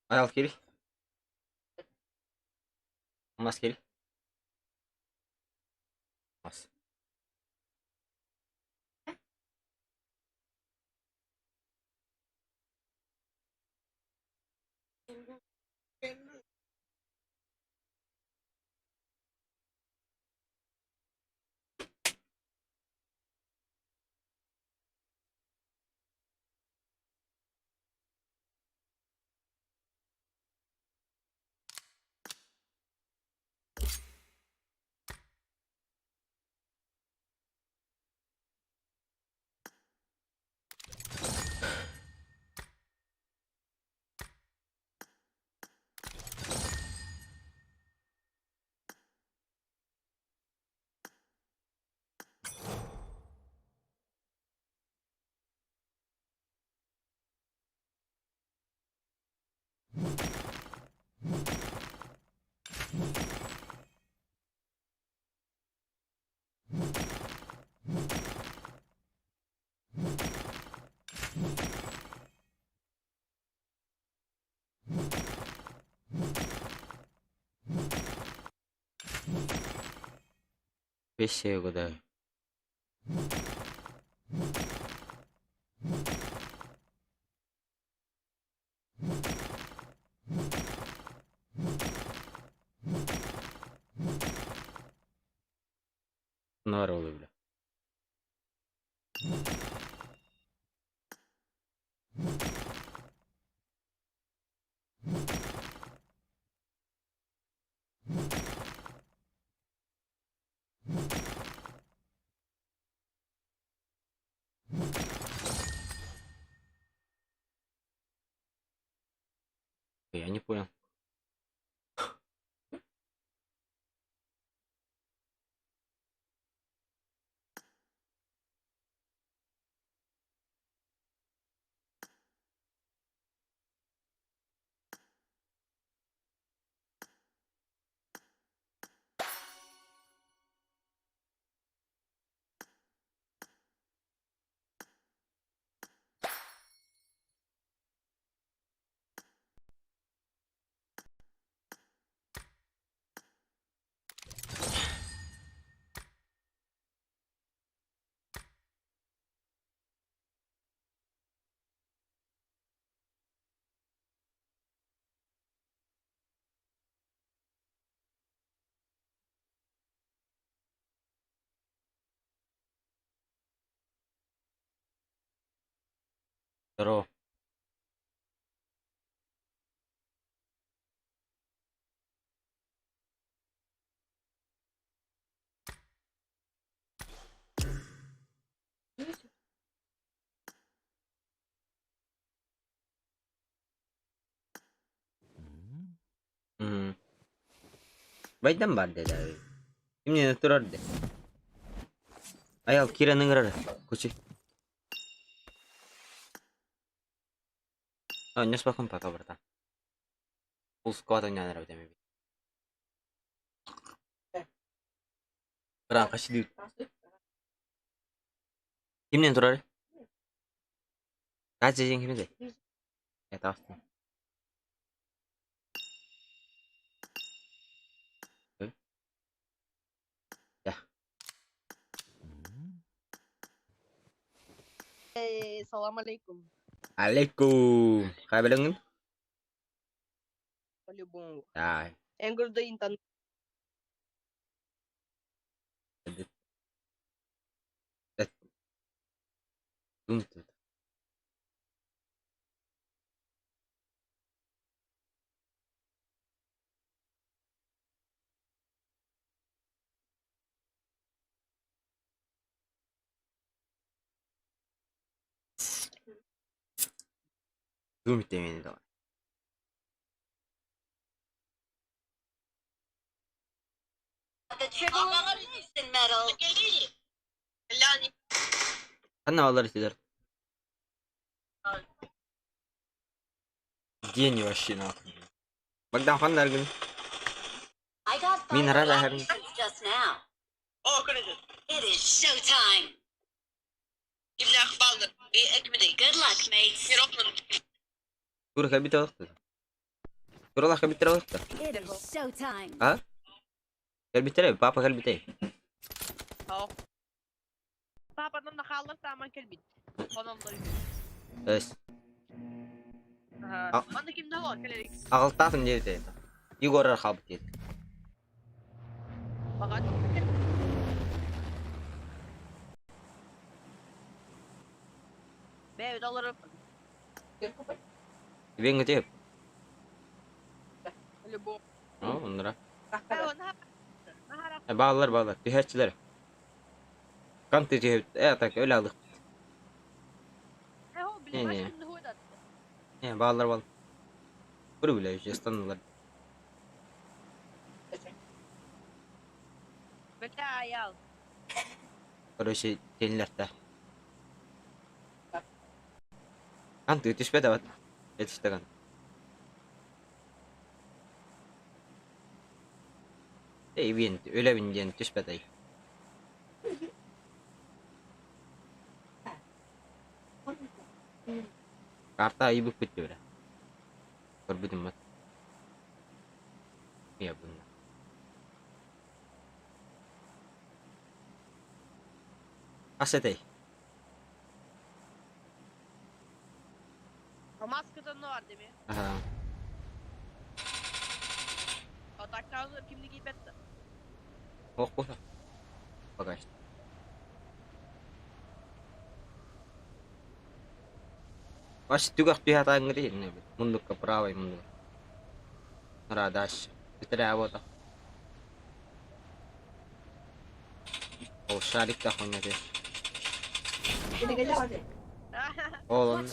Айал кири. Мас кири. Мас. Вещи я угадаю. Наар ол бля. Я не понял. Здорово. Байдам баар дии Кимниин турар дии. Айал киирэн ыҥырар кучи. Оонньоспоккун пока братан. Full squad оонньоон эрэбит эмиэ. Быраан хасидыыр. Кимниин турар? Катя диэн кимий? Это Астон. Салам алейкум. Алейкум. Хайа билэҥҥин? По-любому. Ай. Эн көрдөйүн Думайте давай. Ханна балар итилэр? Гений вообще нахуй. Богдан ханна аргын? Мин арар Тура кэлбит олохтор. Туралаах кэлбиттэр олохтор. А? Кэлбиттэр папа кэлбитэй. Папанан хааллар тааман кэлбит. Хоноллор Эс. Манна ким да бар кэлэрик. Аҕалтаатын диэбитэ. Егор хаалбыт диэт. Баҕар. Бээ олорор. Бен гытып. Любовь. О, оннура. Бааллар бааллар. Түһээччилэр. Канты түһэбит. Э, так өлө алдык. Не-не. Не, бааллар бааллар. Көрү билэ, ыстаннылар. Бля, аял. Короче, тенилэртэ. Канты түспэт абат. Этистэгэн. Эй, биэн, өлөбүн диэн түспэтэй. Карта айбыппыт диэбэрэ. Көрбүтүм бат. Мия бунна. Хас этэй? Маската бар değil mi? Аха. Ataktan sonra kimlik ipet. Ох, була. Пока что. Ваш түгэх түһэ атааҥҥыты мундукка правый мундук. Нара дальше. Битэрэ Ол шарик да хуйня ты. Ол он.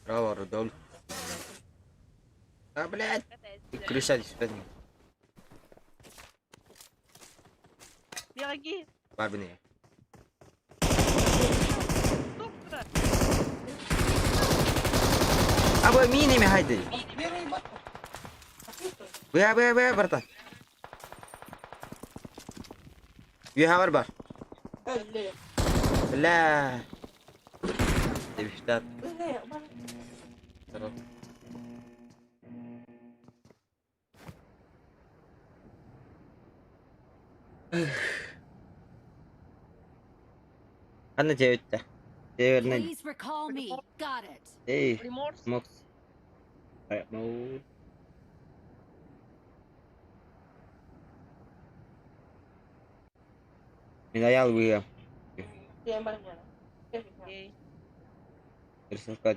Браво, Рудольф. А, блядь! Крыша түспэтин. Беги. Бар бine. Сука. А бу мини хайды. Бля, бля, бля, братан. Үөһэ бар. Бля. Дебиштат. Здорово. Ханна дьиэбиттэ? Северный. Please recall me. Got it. Эй, Remorse. Мокс. Mode. Мин аял быа. Окей. Рисовка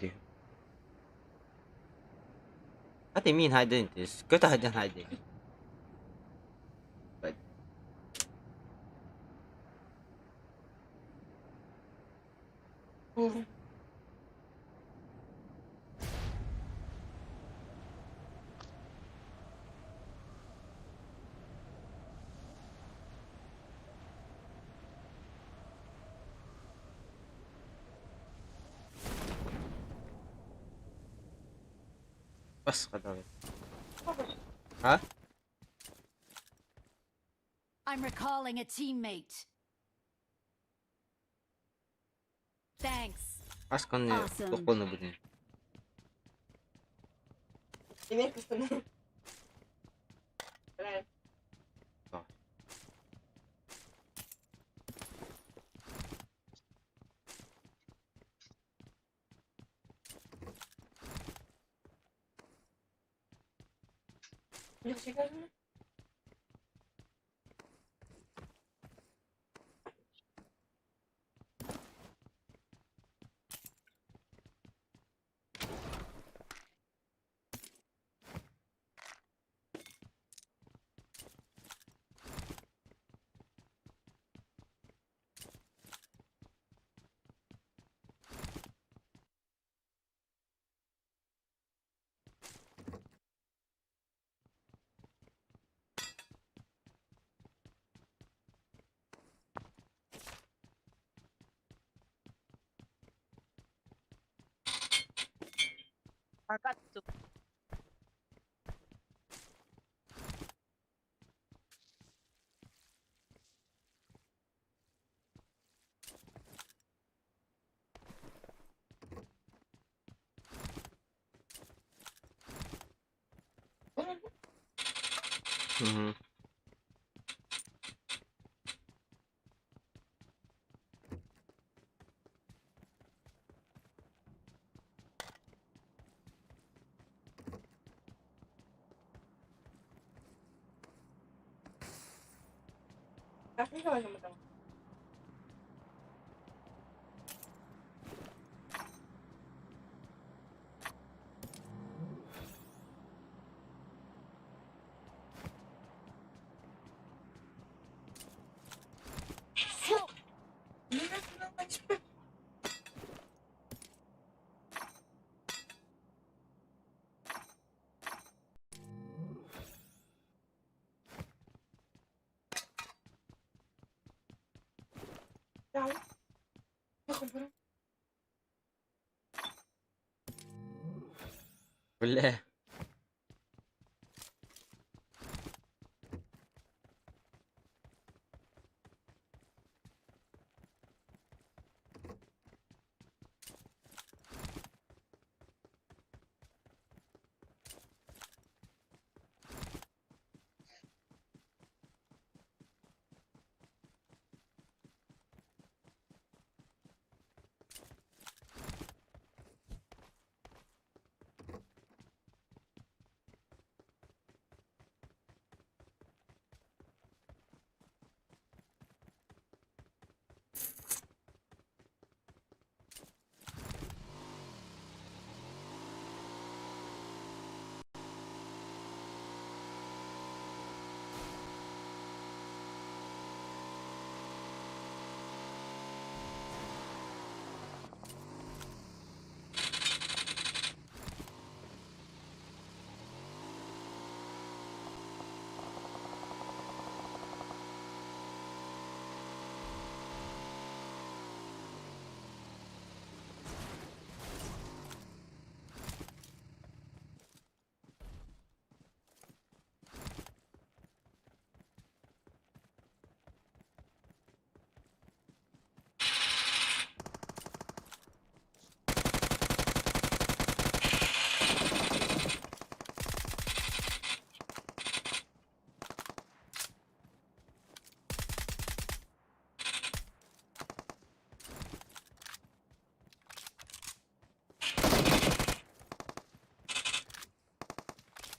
Хати мин хайдын тис. Көтө хайдан хайдын. بس خذ ها؟ I'm recalling a teammate. Thanks. Асканы Awesome. тохпону будем. Эмиэ кыстана. Бля. Так. Легче кажется. Fakat tut. Угу. Как не говорим там? Help! Бля.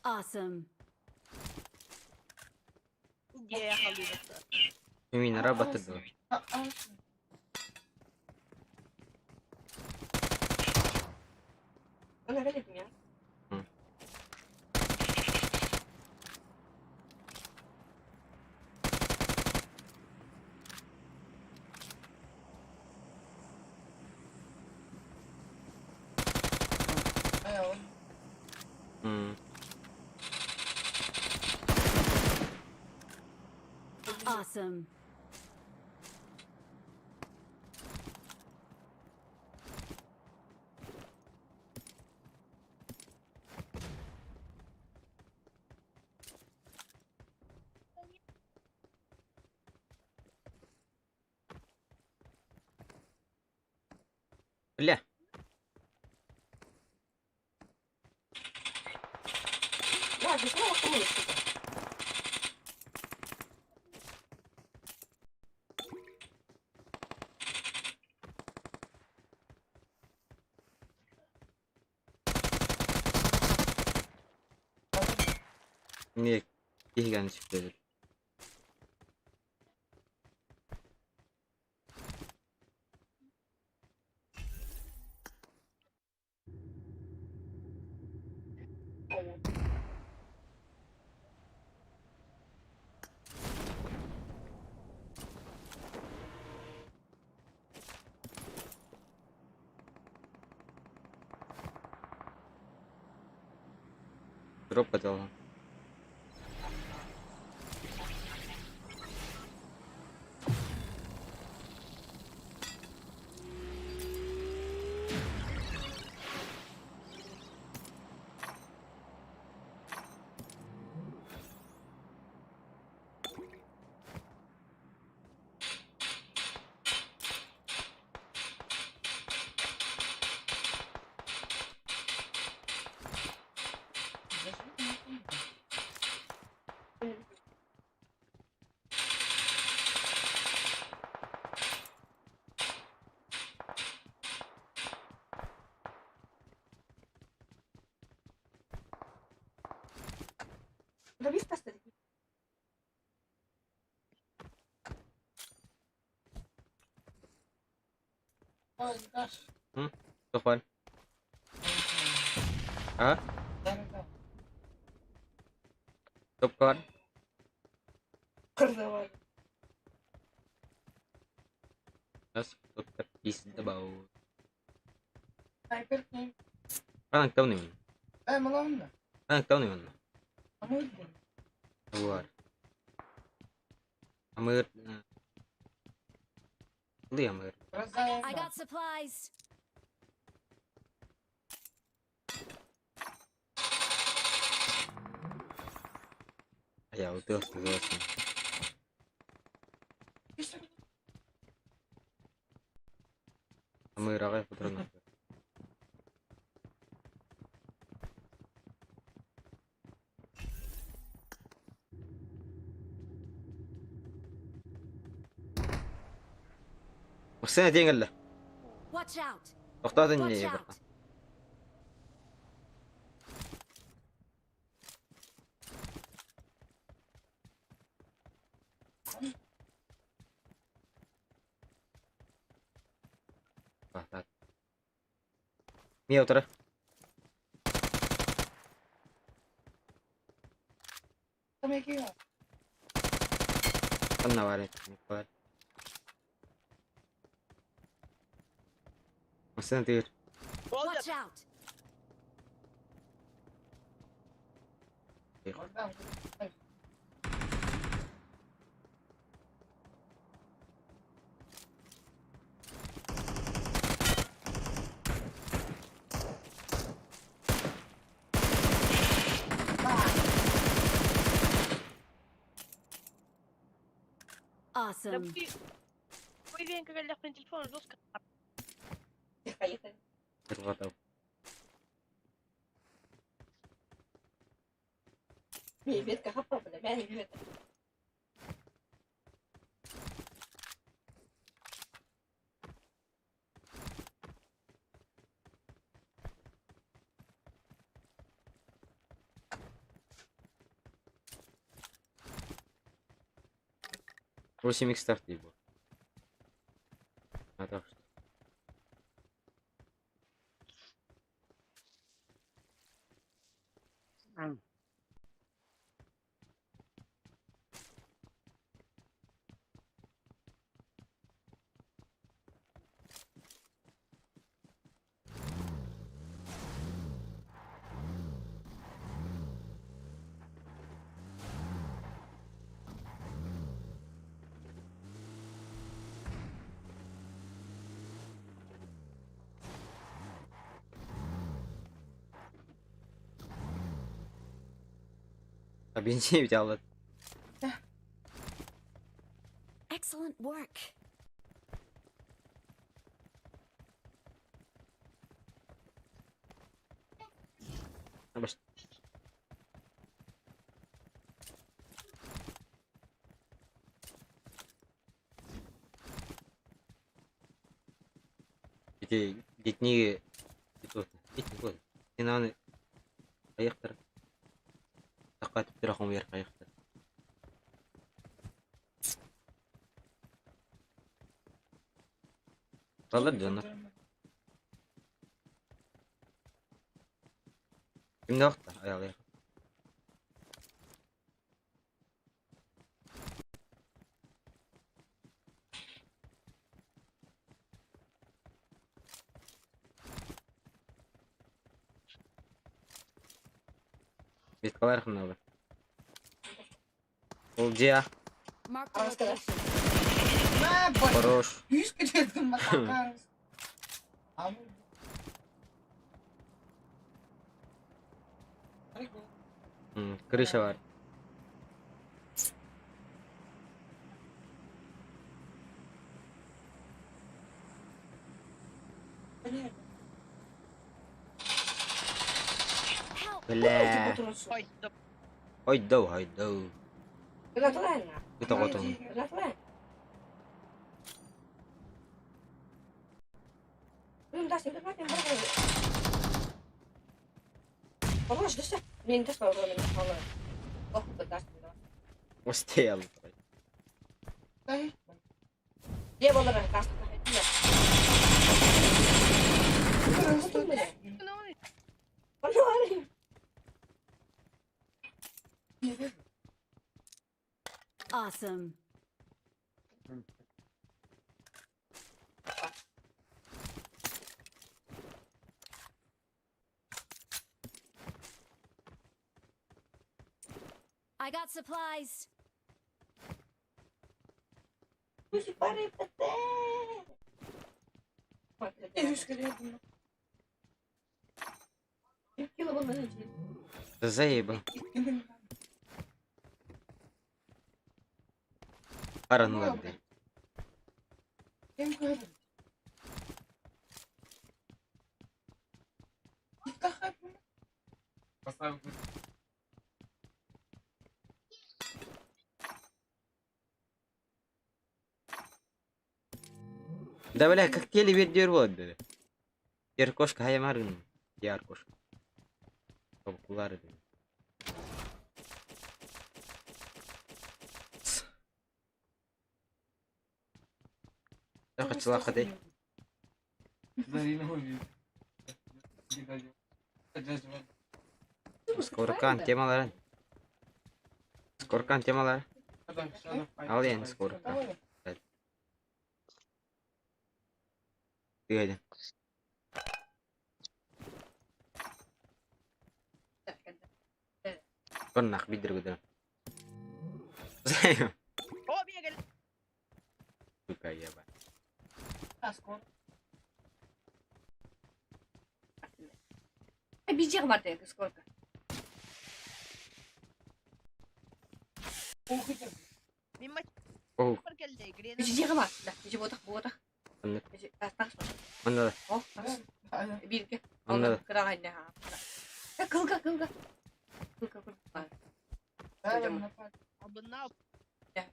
Awesome. Diye yakalıyor. Минера батыды. Она видит меня. Awesome. Бля. Эмиэ киһигэн сүктэлэр. Дроп хотела. Туох баар? А? Туох баар? Амыр. Амыр. I got supplies. Я утылся. Амыр аҕай патронов. Массыына тиийэн кэллэ. Watch out. Тохтоотун Watch дии out. Мия утары. Ханна баар баар. Массыына тыыр. Watch out. Awesome. телефон жестко. Поехали. 8 икс старт был. А так что. А бензин ведь алла. Excellent work. Ити детниги Инаны хайыктар такка түптүрэ хомуйар хайыктар. Балар дьоннор. Кимнээхтэр айалыах. Веткалар ханналар. Ол дьиэ Marked a location. хорош. Крыша бар. Help! Бля. Хойдо. Хойдоу, хойдоу. Ыта хотун. Успел. Awesome. I got supplies. Заебал. Паранулар диэн. Да бля, как теле бердер болады. Ер кошка хаямарын. Яр кошка. Тобукулары. Хачылаха дей. Скоркан темалары. Скоркан темалары. Ал енді скорка. Тыгайдын. Барнах бидер көдө. О, бегали. Сука, еба. Сколько? Мин Оу, бар келди. Грена. Бижиҕэ бар. Да, бижи буотах, буотах. оннук. Бижи, тас, Онно да, О, тас. Бииргэ. онно да. Кыраҕайна. Кылга, кылга. Кылга, кылга. Абынна.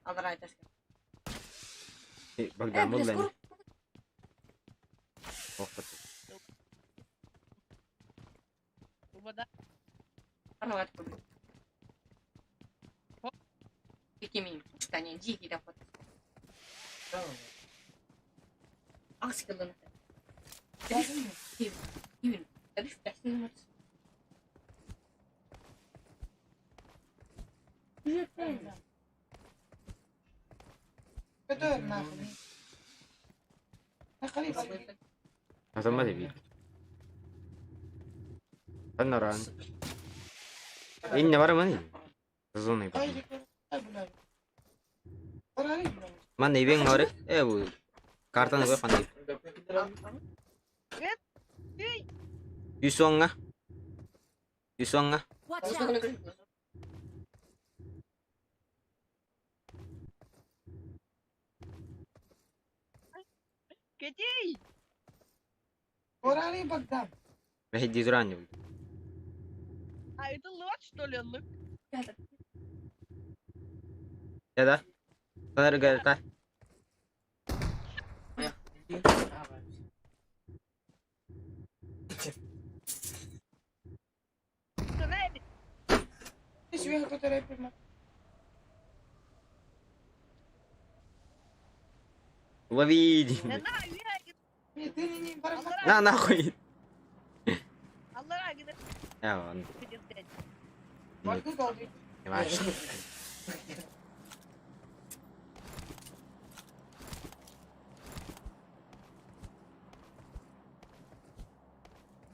Аларай тас. Богдан Э, булла. скоро. Охот. Вода. Арват курдук. Икимин. Тани, дии да хот. Ас кылын. Кибин. Атама да бит. Аннаран. Инне бар мани. Зоны бар. Ман ибен горе. Э бу. Картаны кой кандай. Юсуаңга. Юсуаңга. Watch out! Кетей. Бехди зуран. А это лот, что ли, оннук? Да-да. Санарга Лови! На нахуй! А, ладно. Понимаешь.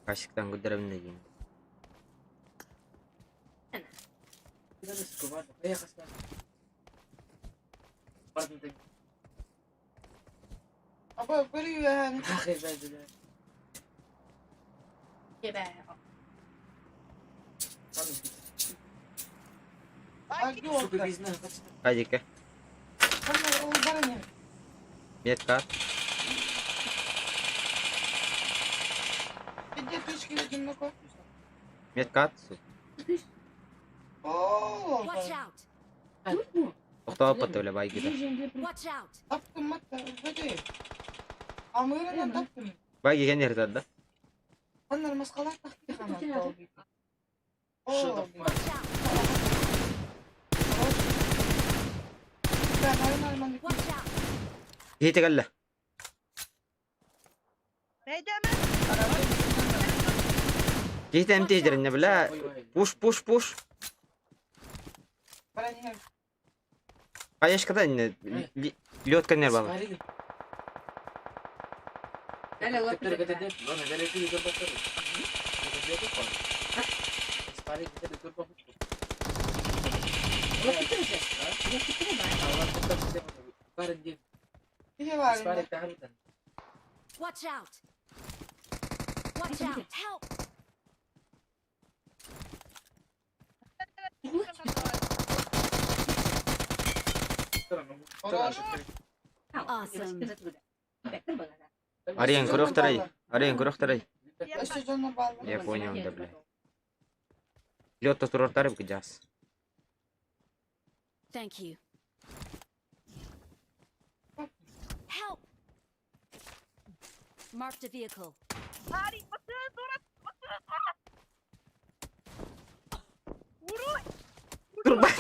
Касиктан гудеремне диэн. Пойди-ка. Метка. Метка. Watch out! Тохтооппот бля байгыта. Watch out! Байги кэннер да? Watch out! Watch out! Киһи кэллэ. Киһи эмтиэдэринэ бля. Пуш, пуш, пуш. Конечно, лед кэннер бала. Watch out! Watch out! Help! Awesome. Арен, көрөхтөрэй. Арен, көрөхтөрэй. Я понял, да, бля. Лед турортары бгдяс. Thank you. Help! Marked a vehicle. Турбат.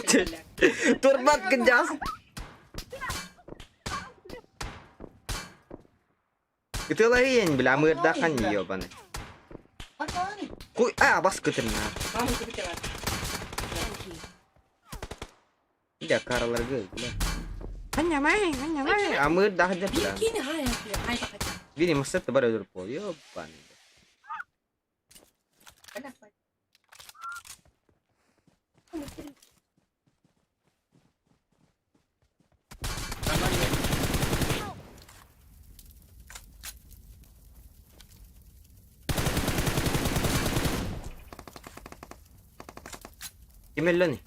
Турбат гдяс. Ытылайын, бля, мырдахан ебаный. Хуй, а, бас көтөрнө. Thank you. Бля, караларга, бля. Аннямай, аннямай. А мырдах бля. Видимо, сет бар өлөр пол. Ёбаный. Help! Кимеллени.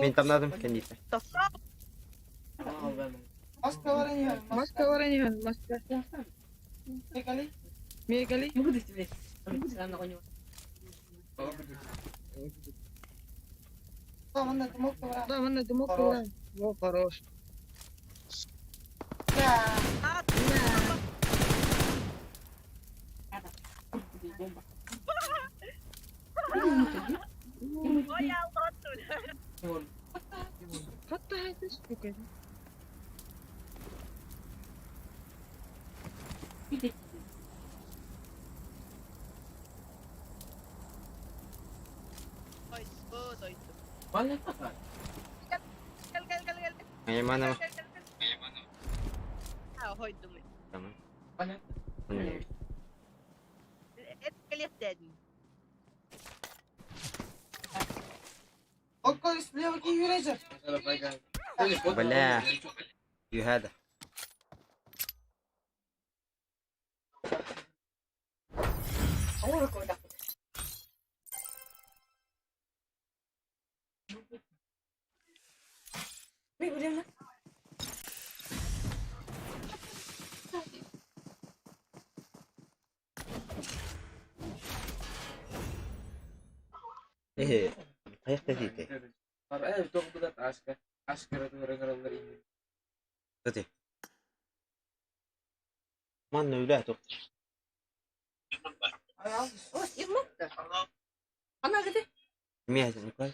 Мин тамнадым кендите. Аймана. Tamam. Бля. Юхада. Эһэ, хайах да диэтэй? Кстати, манна үлэ туох Миэхэ Николай.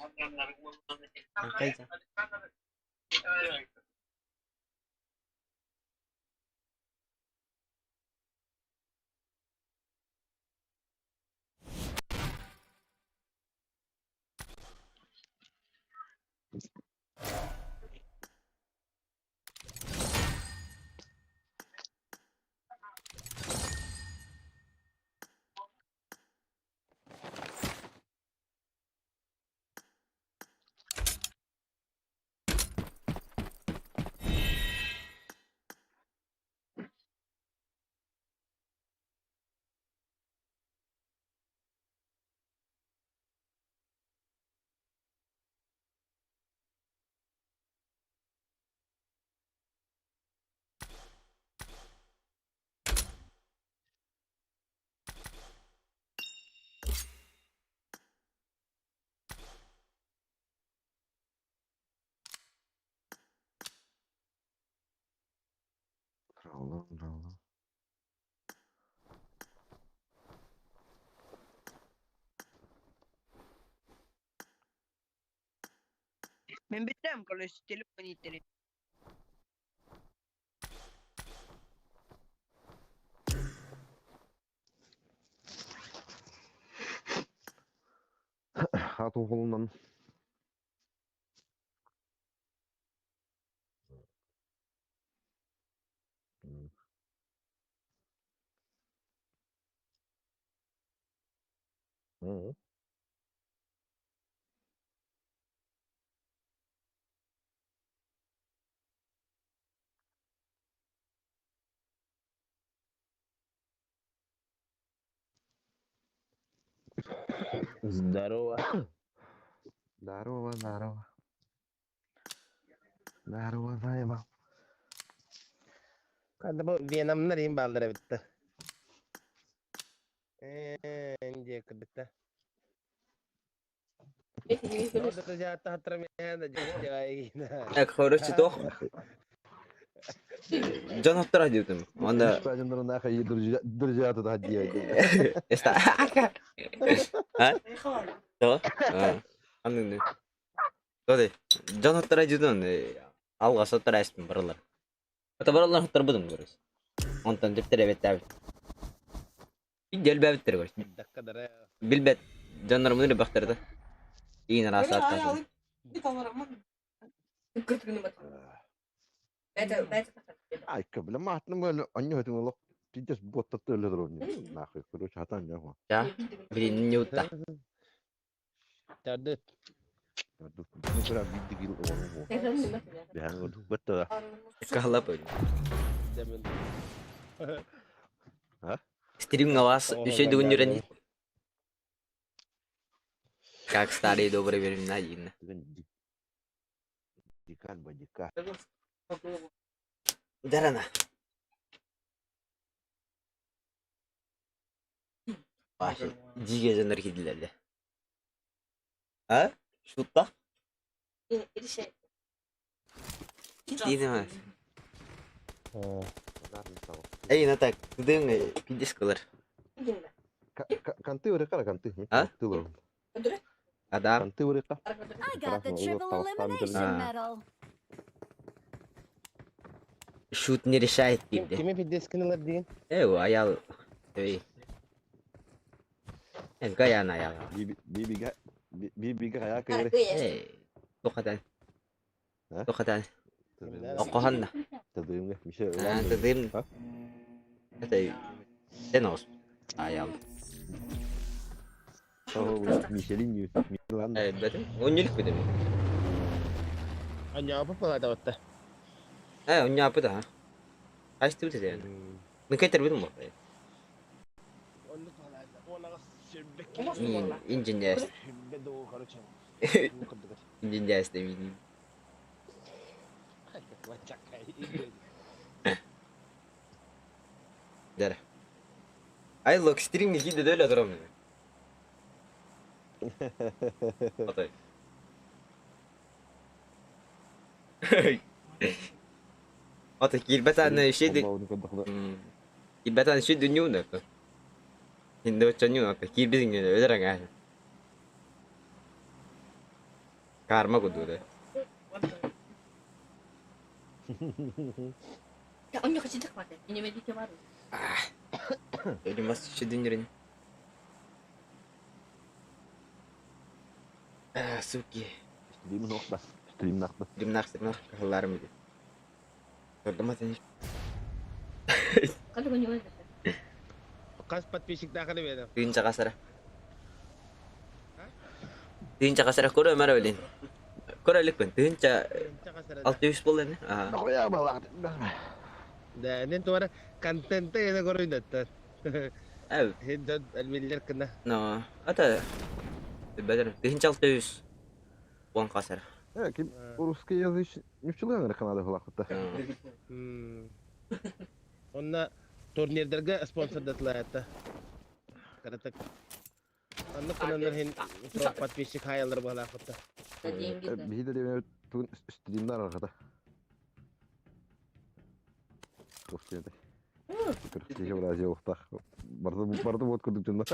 Мин бүттүм, короче, телефон ииттэрин. Хат уһулунан. Здорово. Здорово, здорово. Здорово, заебал. Ханна бу Венамнар иин бааллар эбит да. Ээ, диэ кырдыкта. Короче, туох дьон оттора диэбитим. Уонна Друзья туда диэ. Эста. А? Тоҕо? Анныгы. Тоҕо дьон оттора диэбитим алҕас оттора эспин барылар. Ата барылар оттарбытым көрөс. Онтон дьиптер эбэттээбит. Дэлбээбиттэр көрөс. Билбэт дьоннорумун элбэхтэр да. Иин араас ааттаах. Айка, бля, матным böyle анне хотим олох пиздец боттатты өлө турар. Нахуй, короче, хатан я. Я, блин, не утта. Тарды. Ну, прям видно гил ону. Бян бетта. Кахлап. Стрим на вас еще дүгүнүрэн. Как старые добрые времена, Дина. Дикан бадика. Дарана. Башы, диге жанар кидилерде. А? Шутта? Динемez. Эй, Натак, кудың пиндес кылар. Канты урыка, канты. А? Адам. Канты урыка. I got the triple elimination medal. Шут не решает дейді. Кими пиздец кинилер деген? Эй, аял. Эй. Гаян аял. Бибига бибига хая кыйры. Эй. Тохатан. Тохатан. Окоханна. Тадымга. Мише. Тадым. Это Тенос. Аял. Мишелин Милан. Эй, бәтем. Оннюлük бедем. Аньяапы палата батта. Э, онньяапы да. Кайсы бит Мен кетер битим бу. Инженер. Инженер демейм. Дere. Ay look stream iki de öyle duramıyor. Atay. Ата киирбэтэ шеди киирбэтэ ши дүньүүнэ Хинде оччоньуна киирбитиҥ өлөр аҥаа Карма кудууда. Өлүмас шедүннэрин. А, суки. Стримин охта. Стримин ахта. Стримнах, стримнах кахалларым иди. Көрдüm Хас подписчиктаах эле Тыынча хасара. Тыынча хасара көрө өмөр өлин. Көрө эликпин. Тыынча 600 болла эми. Нахуя балак. Да, нен туара контенте эде көрөйнөттөр. Эв. Хенден элмиллер кына. Но, ата бедер тыынча 600 он хасара. Э, ким русский язык не вчылган канада хулакта. Онна турнирдерге спонсордатылаатта. Каратак. Анны кынаннар хин подписчик хаялар балаакытта. Биһи да тугун стримнар аргата. Костете. Кыртыгы бразия ухтах. Барды барды вот курдук жында.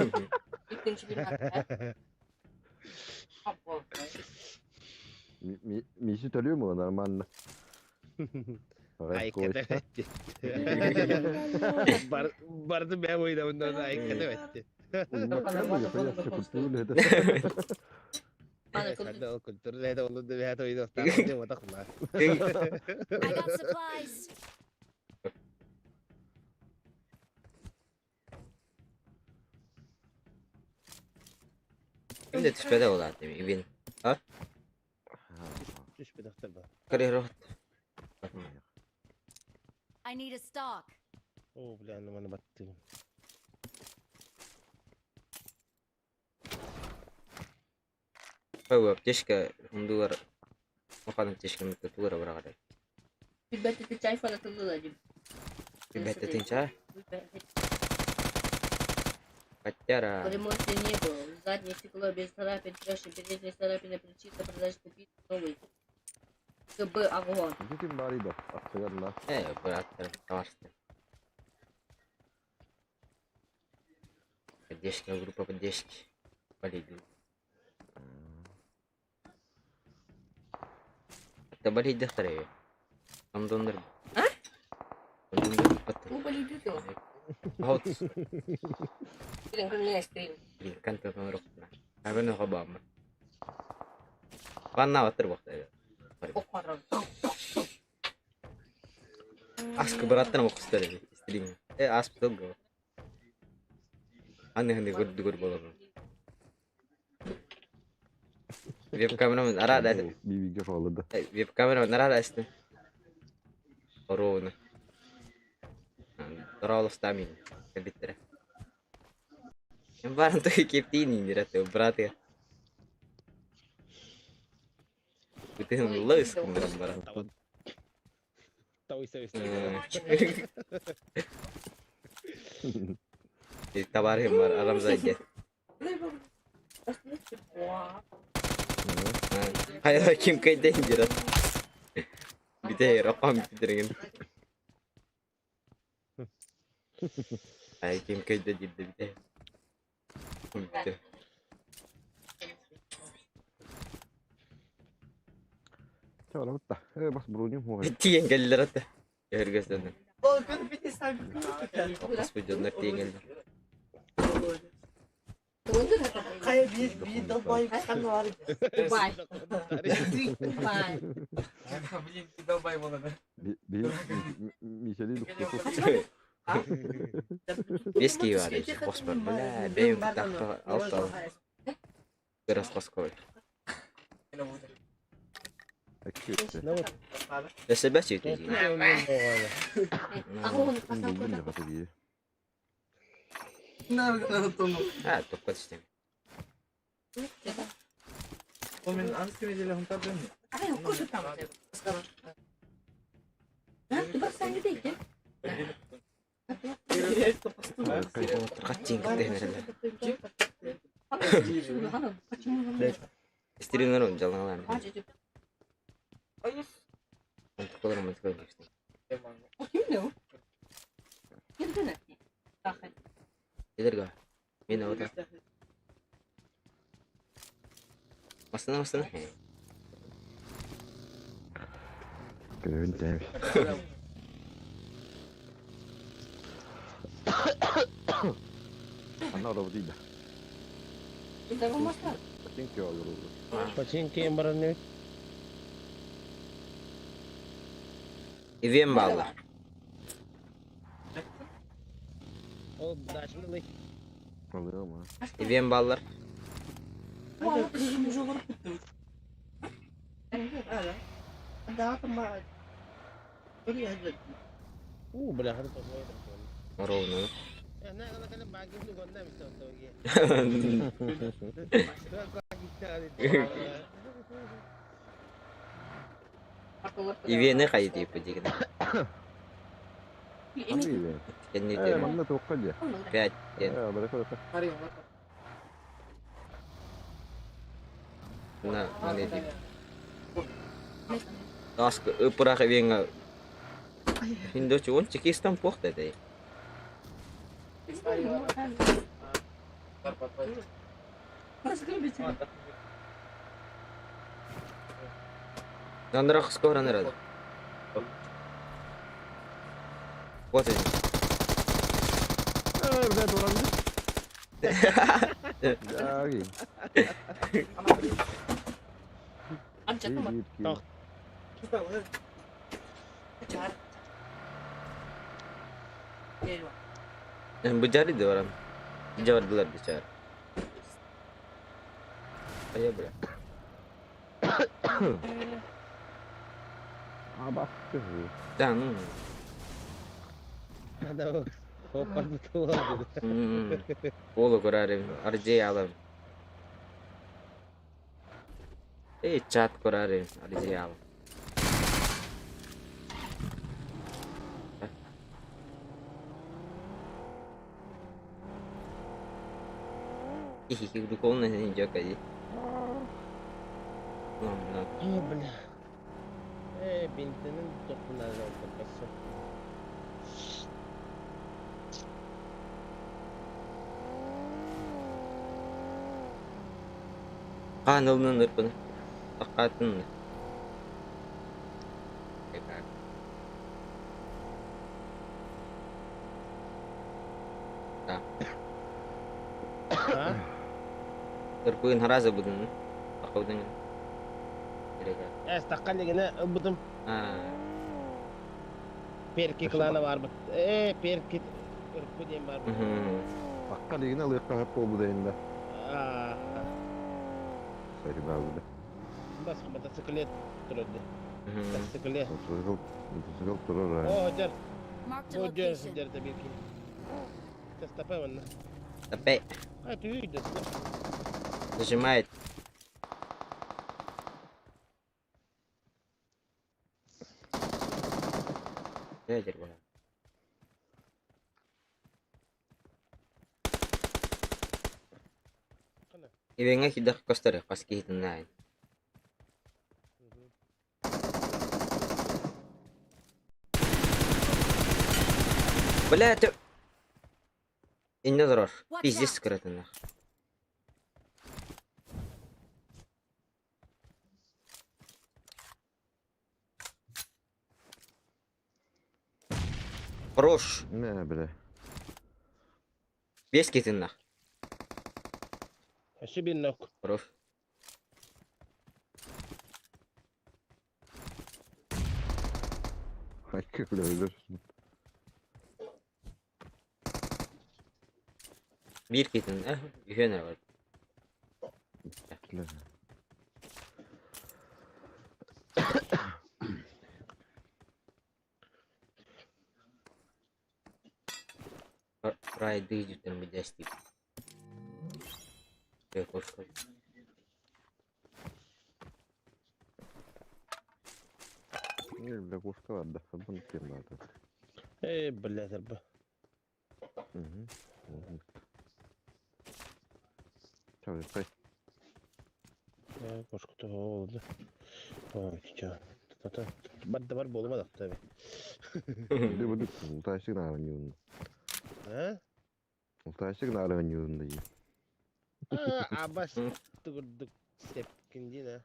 Миши төлүү му нормально. Айката бетти. Бар барды бә бойда bundan айката бетти. I got supplies. Ким де түспэдэ олаат эми ибин. А? Көрө I need a stock. О, бля, ну маны баттым. Хау аптечка ундулар. Маханын аптечка мүттө тулара барагадай. Билбетте тынча. Каттяра. Ремонта не было. Заднее стекло без царапин, трещин, передние царапины, причина продаж купить новый. КБ огонь. Ким бар иде? Аксыгарла. Э, браттар, товарищи. Поддержка, группа поддержки. Болит. Это болит дохтар. Там донор. А? Там Ну, болит его. Вот. Блин, Блин, кантан рухна. Абын хабам. Ванна батыр бакта. Аск браттан окустар стрим. Э, асп долго. Аны ханды гурд гур болор. Веб камера арада. Бибиге фалыды. Веб камера нарада эсте. Ровно. Ролл стамин. Кабиттер. Баран той кептин индирате, брат. Бүтүн лыс кымдырам баран. Товарищ бар, арамзайде. Хайда ким кайда индират. Бите ракам битерген. Ай ким кайда дибде бите. Бите. Чала бутта. Э, бас броню хуай. Тиен келлер ата. Өргөстөн. Господи, тиен келдер. Bir долбоеб Бай. Бай. Блин, ты долбоеб болады. Би Мишели Бески бар, бос бар. Бля, бейм тақта алта. Бір асқас кой. Өсө бәс өтө. А, топка түстем. Стримнер жалаңалар. Эдерга. Мен ота. Масына масына. Көрөн тәби. Ана орабы дейді. Починки olur olur. Починки баран не? Ивен балла. Ол дачны Oluyor mu? Ивен баллар. Уу, бля, хата Ровно. Ивени хайды деген. Ханды ивен? Кенни Э, манна тоққа же. 5 ден. Э, барака барака. На, мане дип. Таск ыпырах ивенга. Хиндо чуон чекистан похта дей. Нандрах скоро нарад. Вот они. Э, блядь, уранды. Яги. Тох. Быжары да барам. Жабардылар бичар. Ая бля. А, бак. Да, ну. Надо хоппар бутылы. Полу көрәрім, аржей алам. Эй, чат көрәрім, аржей алам. Хихи, духовно не кади. Ну, ну. О, бля. Э, бинтinin топuna жолтырбасы. Қан ылнын ырпын. Тақатын. Да. А? Ырпын харазы будын. Тақаудың. Э, стакка легене ылбытым. А, Перки клана бар бит. Э, перки ырпы дем бар бит. Бакка дегене лыйыққа хап болбу дейінде. А, Сәри бабы. бас мотоциклет турады. Мотоциклет. Мотоцикл, мотоцикл турар. О, жар. Marked a Бу жер location. жерде бир ким. Тастапа ванна. Опять А, ты үйдө. нажимает. Ядер была. Ивенга хидах костары каски хитнайн. Бля, ты... Инне дрожь. Watch Пиздец out. скрыты нах. Хорош. Не, бля. Бес кетин нах. Ашы бир нок. Хорош. Хайкы, бля, өлөрсүн. Бир кетин. Э, үйенер бар. Бля. Райды жүтін бідәсти. Кош. Лягушка бар да, бұны кем барды. Эй, блядь, арба. Чавы, Кошка oldu. Ой, чё. Тата. Бар да бар болма да tabi. Бу бу ултайсык нарын юун. А? Ултайсык нарын юун дии. Абас тугурдук сепкиндина.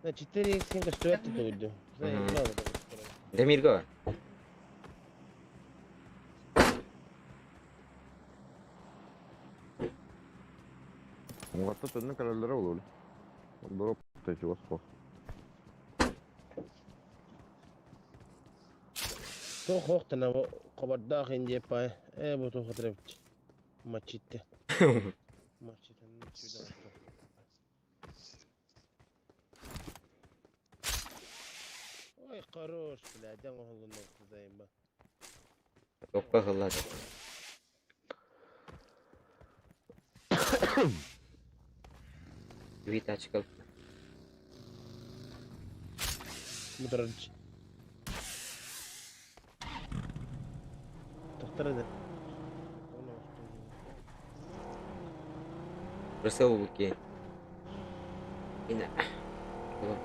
На 4 x көстүбэт тугурду. Демирге бар. Оңғатта түннің кәрелері ол өлі. Дроп тэчи вас қос. Туох хоохтана хобордоох индиэппай ээ бу туох отребит мачитте мачитан Ой, хорош, блядь, дәң оһолунна кызайым ба. Токка хыллады. Две тачка. Мудрыч. Тохтар да. Просил луки. Ина. Бля.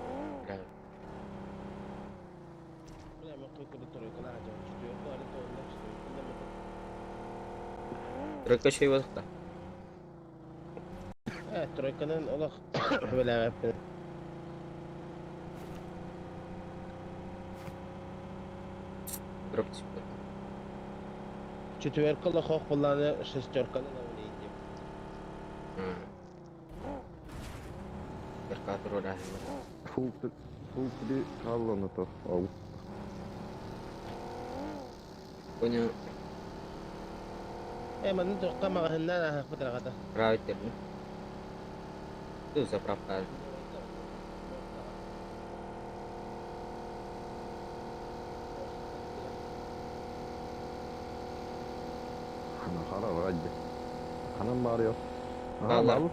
Бля, мен кой тройкалар ажа. Четверка, ары тоғында, четверка. Тройка еще и воздуха. Э, тройканан олох бля, Дроп типа. Четверка лохох булланы шестерканы лавны Верка турура. Фул три халланы то. Ау. Понял. Э, манны тоққа мағаһыннан аһах бытырағата. Править терни. Тут заправка. Хана хара вради. Ханам бар yok. Aha, Баллар. бал.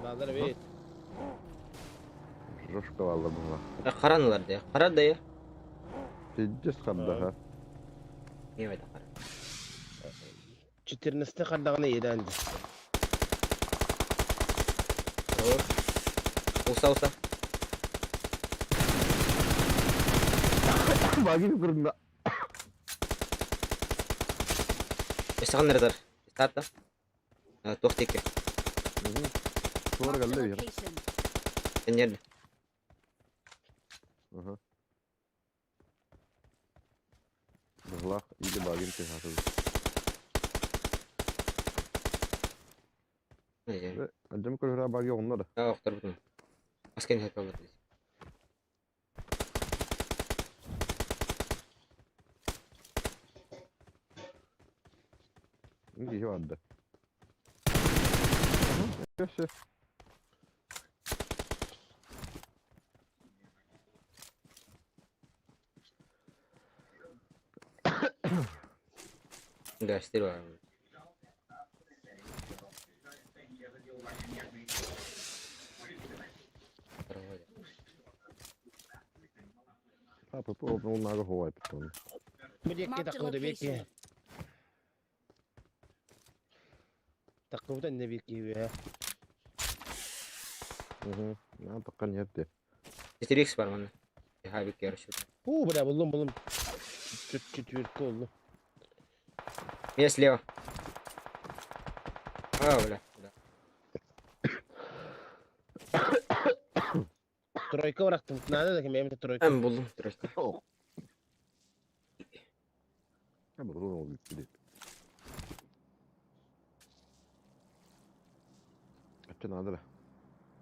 Балдар бит. Жошка баллар була. Қаранылар да. Қара да я. Пиздец хадда ха. Не это қара. 14 қардағына еданды. Уса уса. Баги көрдüm. Исаған нердер. Старта. Тоқтеке. Туар Marked a geldi bir. location. Нерде. Aha. Быһлах или багин техаты. Анжам көрөр баги онна да. Оқтар бүтін. Аскен хет алыр. Инги барды. Все. Да, стиль бар. Папа, по ол нага хувай питон. Бу диэкки Marked a таққыбыта бекки. location. Таққыбыта не бекки бе. Мгм. На таққан ерде. 4x бар мана. Хабик ярышы. У, бля, булдум, булдум. Четверка oldu. Меня слева. А, бля. Да. Тройка bıraktım. Nerede da kim benim de тройка. Мен булдум тройка. Ha bu oldu bitti. Ачын адыра.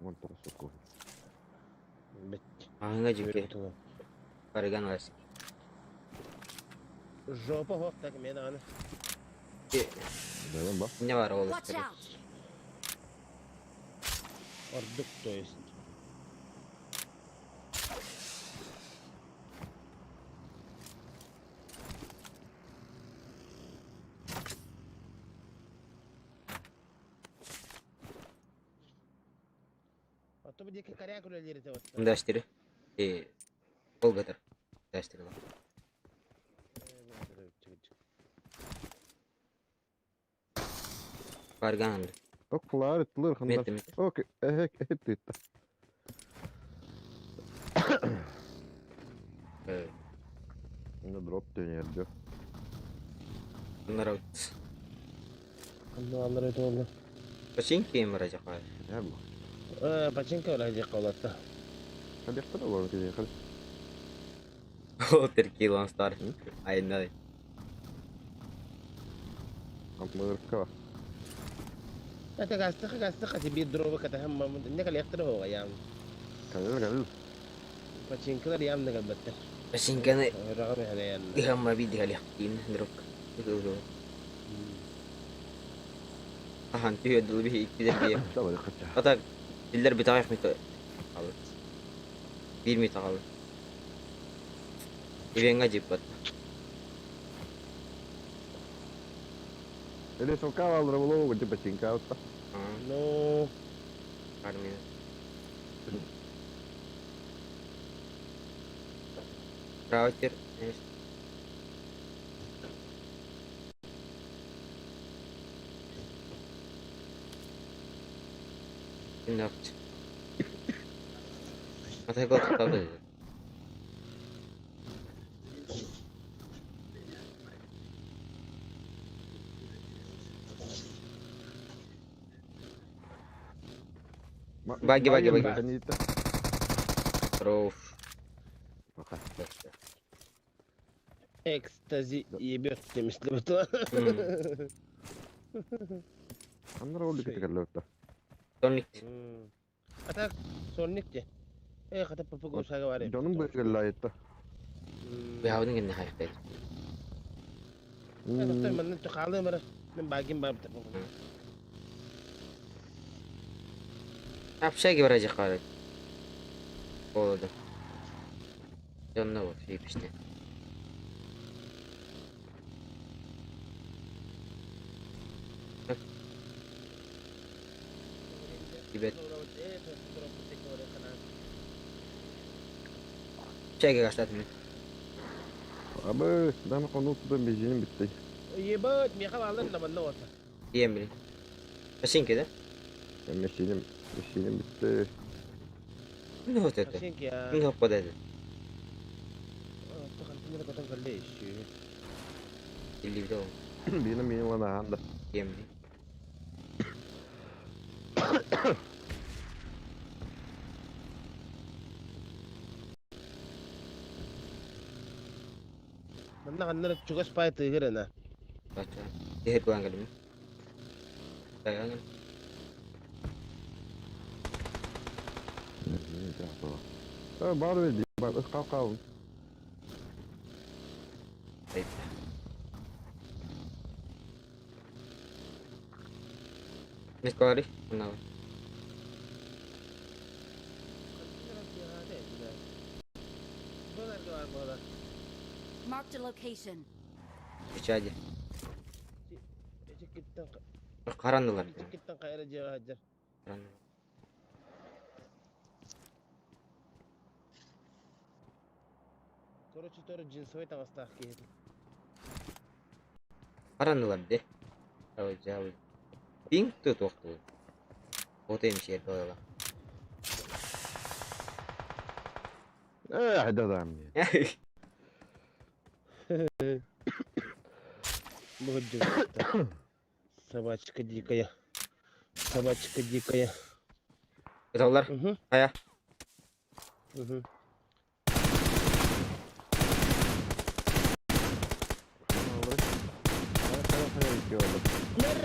Вон тоғыз кофе. Бит. Аңа жеке. Барыган аласың. Жопа хоқ так мен аны. Дайын ба? Не бар ол? Watch out! Ордук то есть. Оттон диэки коряк үлэлиир этэ вот. Даштыры. Э, Болгатар. Даштыры. Барган. Окулар ыттылар хандар. Метте метте. Ок, эхек эхет тыытта. Э, Инна дроп төнердө. Народ. Онно аллар это oldu. Починки им ради хай. Я бу. Э, починка ради колотта. Хадехтар олор киде хал. О, теркилон стар. Ай, най. Амырка. Это гастыха гастыха тебе дрова ката хам не кал яктыр هو يام. Калел калел. Починкалар ям не калбатта. Починканы رغم هذا يعني. هم بيدي هل يحكين دروك. Ахан түйе дылы бихи иккидер бие. Давай кача. Ата диллер битагах мито. Алып. Бир мито алып. Ивенга жиппат. Эле сока алыр боло гү починка атта. Ну, Армия. Раутер. Нахт. Ата гол табы. Баги, баги, баги. Роуф. Пока. экстази ебет демешли бу. Аннар ол дикет каллы. Сонник. Ата сонник де. Э, хата папа шага бар. Жаным бөлгөллө айтты. Бяудың генне хайфтайт. Доктор, мен тухалы мара. Мен багим бар. Общаги вроде харит. Холоду. Донно вот, випишне. Ребят. Общаги гаштат мен. Абы, дам конуттан бежиним битти. Ебать, меха алыр на манна ота. Ием билин. Машинки, да? Месиним, месиним битти. Ну вот это. Машинки я. Ну подойди. Или видел. Бина мин лана анда. Ием билин. Манна ханнар чугас пай тыгырына. Бача. Дехер кулан калим. Таган. Э, бар бер, бар, кал кал. Айт. Не скори. На. Marked a location. Печади. Карандылар. Карандылар. Короче, тоже джинсовый там остатки. Карандылар де. Ой, жабы. Пинг тут оқту. Вот им шер было. Э, да да мне. Собачка дикая. Собачка дикая. Доллар. Угу. Ая. Угу.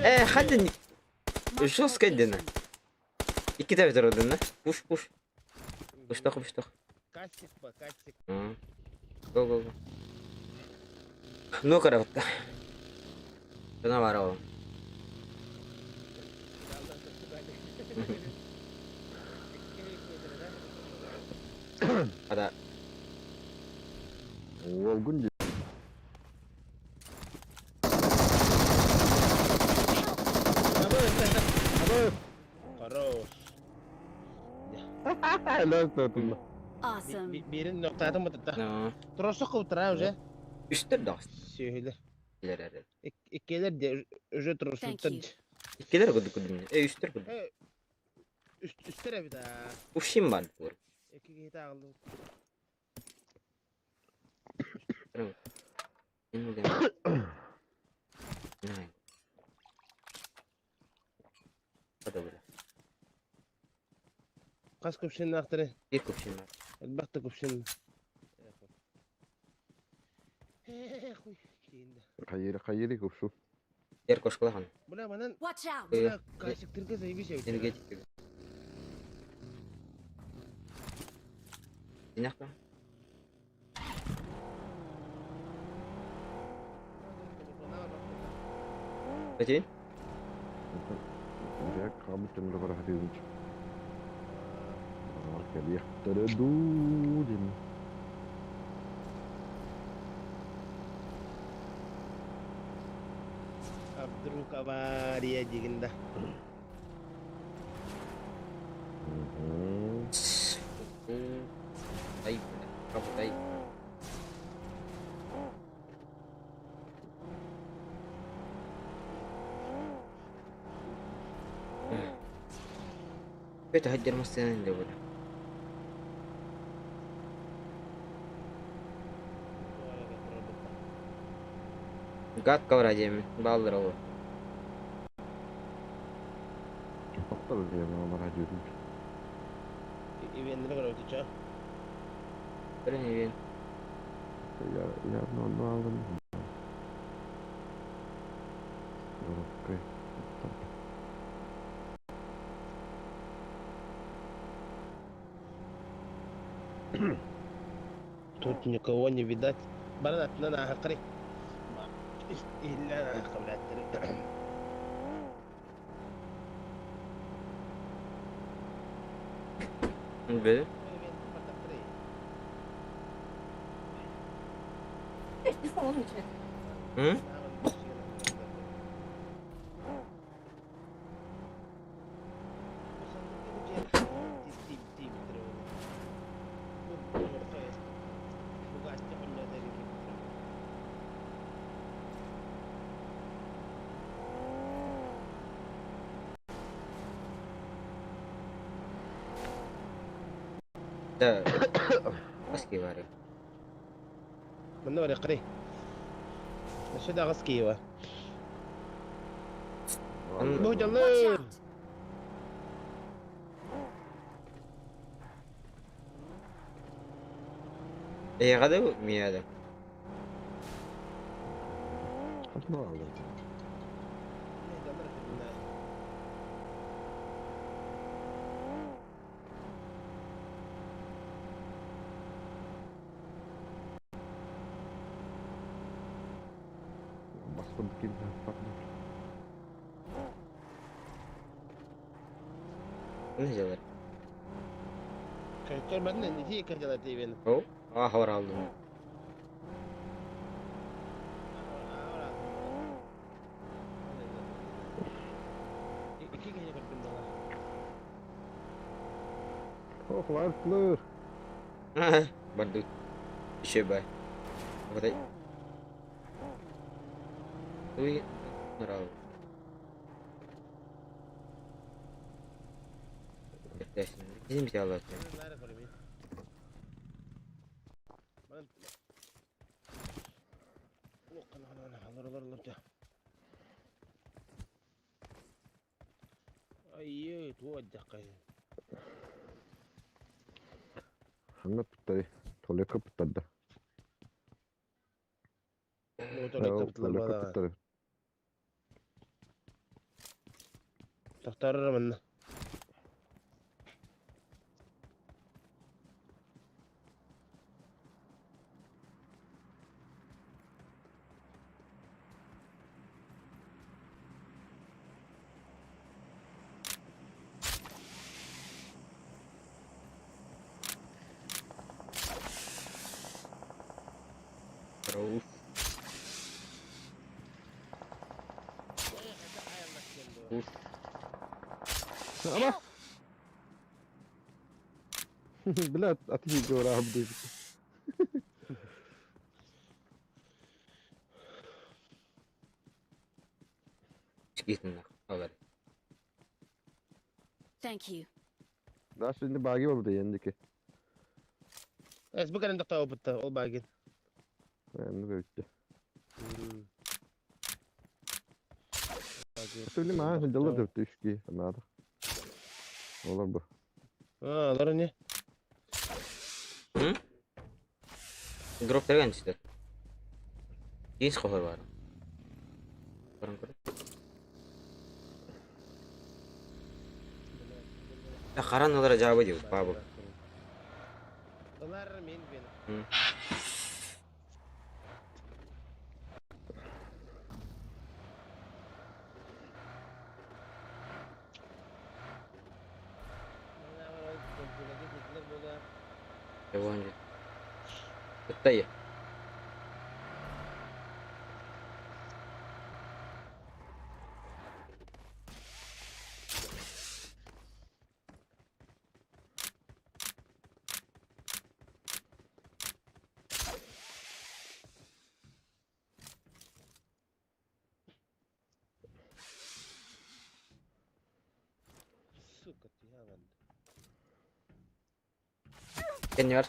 Э, хадин. Marked a Что скайдена? location. Икки табы турдун, Пуш, пуш. Пуштах, пуштах. Кассик па, кассик. Го, го, го. Ну, караватта. Жана барабы. Ада. Олгун ди. Хорош. Awesome. Биирин нохтаатым бытта. Тросу кылтара уже. Үстэр даҕас. Сүөһүлэр. Иккилэр де уже тросуттар. Иккилэр курдук курдук. Э үстэр курдук. Үстэр эбит аа. Ушим бар бур. Икки киһи тааҕыллыбыт. Хас купшиннаахтары? Биир купшиннаах. Элбэх да купшин. Хайыри хайыри купшу. Ер кошкалахан. Бля, манан Watch out! бля, кайсыктырга заебись эбит. Энергетик. Инакта. Бәтин? А вдруг авария диигин да. Ай, работай. بتهجر مستنين دولة. قاعد كورا جيمي بالر هو. Баттар Ивеннere көрөбүт Көрөн Я я одну алдым. Окей. Тут никого не видать. Баран аттынан аахаккары. Иллään аахка билээттери. Бе. Hı? Да. Аски бары. Манна бар кыры. Наша да аскиева. Бу Watch жаллы. out! Э гада мияда. Ne diyorlar? Көрмәдин не кырдалар дейбен. О, а хабар алдым. Икки киһини көрдүм бала. Ох, лартлыр. Барды. Еще бай. Вот. Уй, нрав. Bizim bir Allah. Айы, туа дақай. Ханна туттары. Толека туттарды. Толека туттары. Тохторор манна. Руф. Уф. Ама. Бля, а ты говорил, блядь. Thank you. Да, şimdi bagi oldu yendiki. Эс бу кэлэн тохтообута ол баагин. Енді bitti. Söyleyeyim ha, дылы dörtte üç ki. Anladım. Olur bu. Аа, олар не? Дроп терген түсті. Есть қохор бар. Барын көр. Харан олара жабы деп, бабы. Олар мен бен. Кытай. Сука, ты яван. Кенни бар.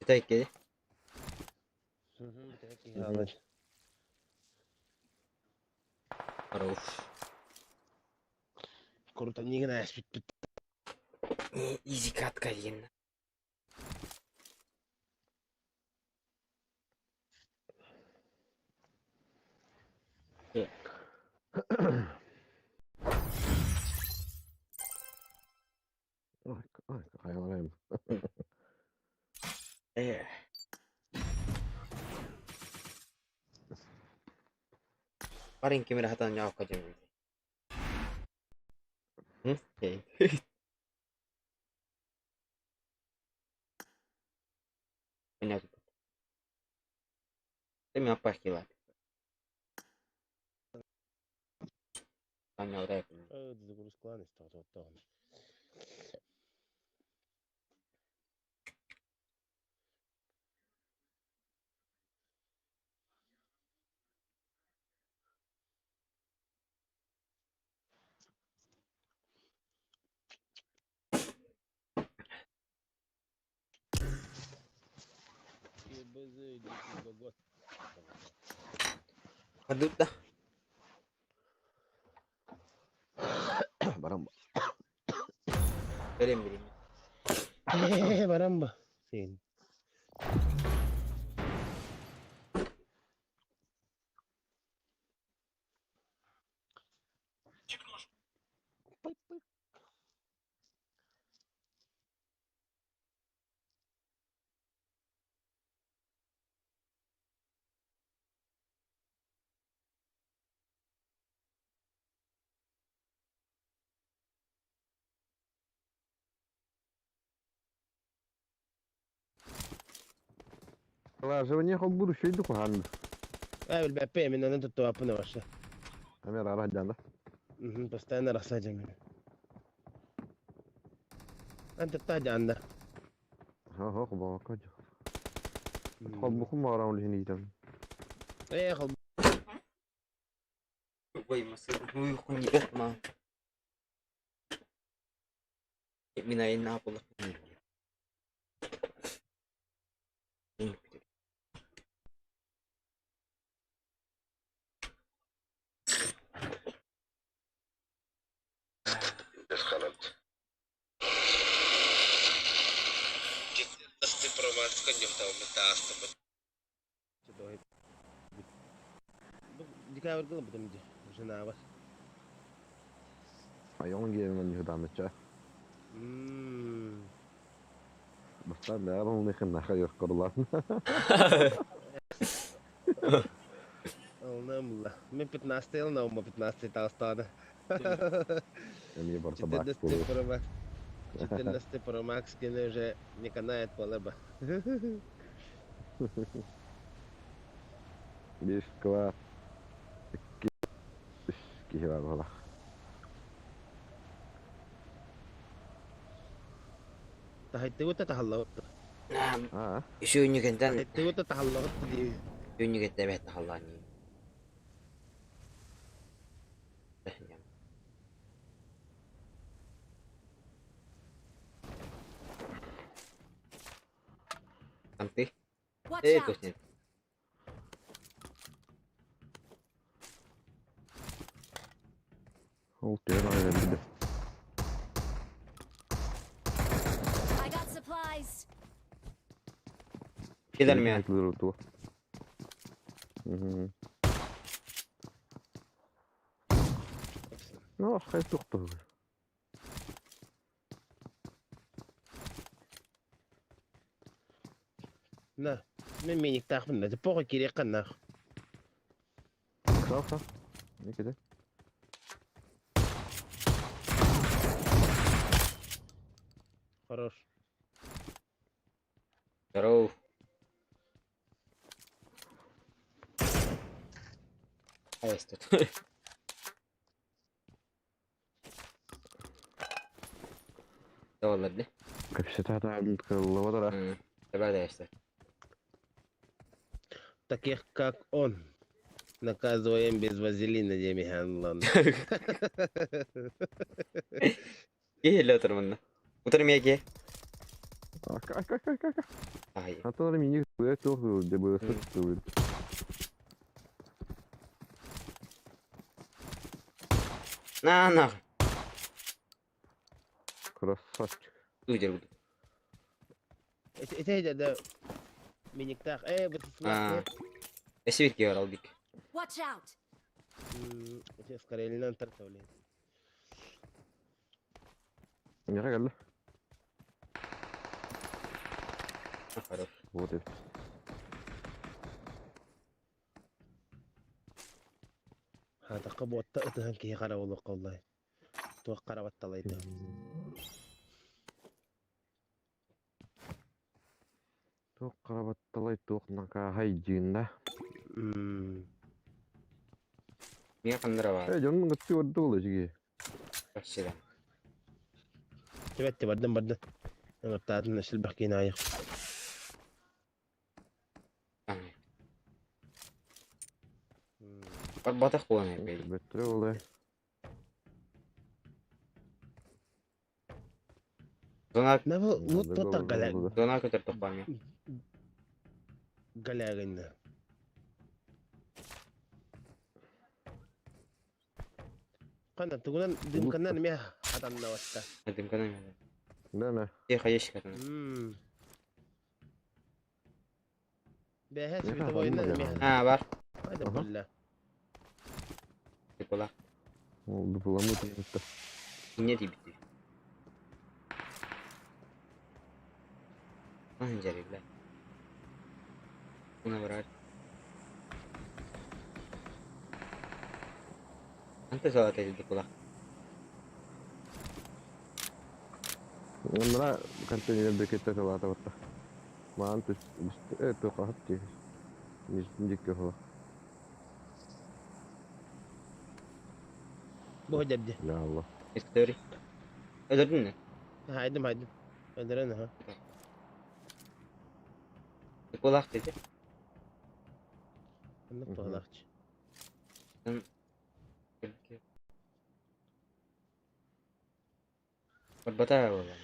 Кытай кеди. Яван. Хорош. Круто, не гнаешь, бит. Изи катка деген. Ай, ай, hayvan. Э. Парень кемере хатан яап кажем. Хм? Понятно. Ты меня пахила. Понятно. Kadut dah. Барам. Берем берем. Барам ба. Сен. Лаживание хол будущее иду кухан. Э, бил мен аны тутту апны башы. Амер ара жанда. Постоянно рассадим. انت بتهدي عنده. ها ها خبا كاج. خب بخم ما راهم لهني تم. ايه خب. Ой, ma. Minä en naapulla. Дикабрь был, потом где? Жена вас. Айон гиэнэн ньыһыдааныча. Бастаан бэҕэр ылыныхын наха йоркорлаан. Ылным Мен 15 ылна, 15 таастааны. Эмиэ барыта баак 14 буолуо. Pro Max. 14 Pro Max кene уже не канает полеба. Биир кылаас, икки, үс киһи бар буолар. Таһыттыбыт да таһаллабыт. Аа, Сүүнньүгүнтэн Таһыттыбыт да таһаллабыт дии. сүүнньүгүттэн эбээт таһаллаан Анты. Watch Э, out! костин. Ол түһэн аҕай кэлбит. I got supplies. Кидар мен. Ну, хай тухту. На, мен миниктаахпын да, похуй кириэххин нах. Сау, сау. Не киде. Хорош. Здоров. А есть тут. Доллар, да? Кэпсэтэ кыллабатара. Давай, да, что. Таких, как он, наказываем без вазелина, Демиханлан. Киһи отырмын. Утырым яке. Ака, ака, ака, ака. Ай. А то мини это где было существует. На, на. Красавчик. Дудер буду. Это да миниктаах. Э, бу А. Эсвит киһи албик. Watch out! Эти скорее тартовли. Не қағалла. Хорош. Вот это. هذا قبوة تأتهن كي قرا والله والله توقع والطليت. Туох қарабатталай туох нака хайдьыынна. Мия қандыра бар. Э, дьоннун кытты орду була жиги. Вообще. تبت بردن بردن انا بتاعتنا شل بحكينا عيق. Батах буолан эбит. Бөттөрө була. Зона نبو وطوطا قلا зона көтөр тохпан. قلاغنا قنا تقولن دم كنا مياه حدنا وستا. Дым кана. Да, да. Тихо ящик кана. بهاش Миэхэ بتبوينا ханна مياه. А, бар. هذا Аха. كله. Типола. Ол дупламы тиитта. Не дибити. Анжари, бля. Уна барар. Анты салат эти дукула. Мына контейнер бекетте салата батта. Маан түс э тоқат ти. Ниждикке хола. بو جدي. Я Аллах. Истори. Öldürdün mü? هايدم هايدم قدرنا ها. Дукулах dedi. النقطة هذاك. Бата буолла.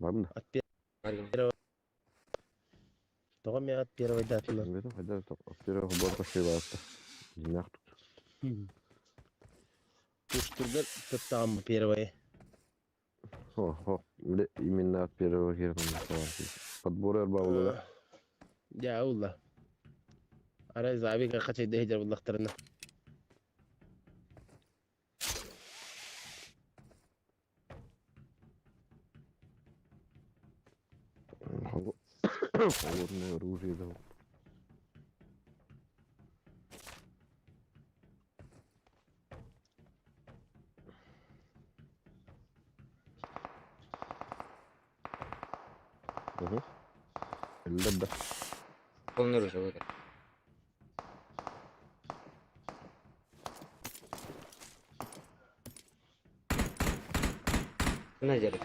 Барна. От первого. Тоҕо миэхэ от первой датылар? Билбэтим хайдах от первого борта шибаатта. Дьиҥнээх Кустургар туттаҕым первое. О, о, именно от первого хера подборы арбаулара. Дьэ, улла. Арай Завика хачайда иһдэр буллахтарына. Холодное оружие дал. Угу. Да. Полный оружие вот это. На деле.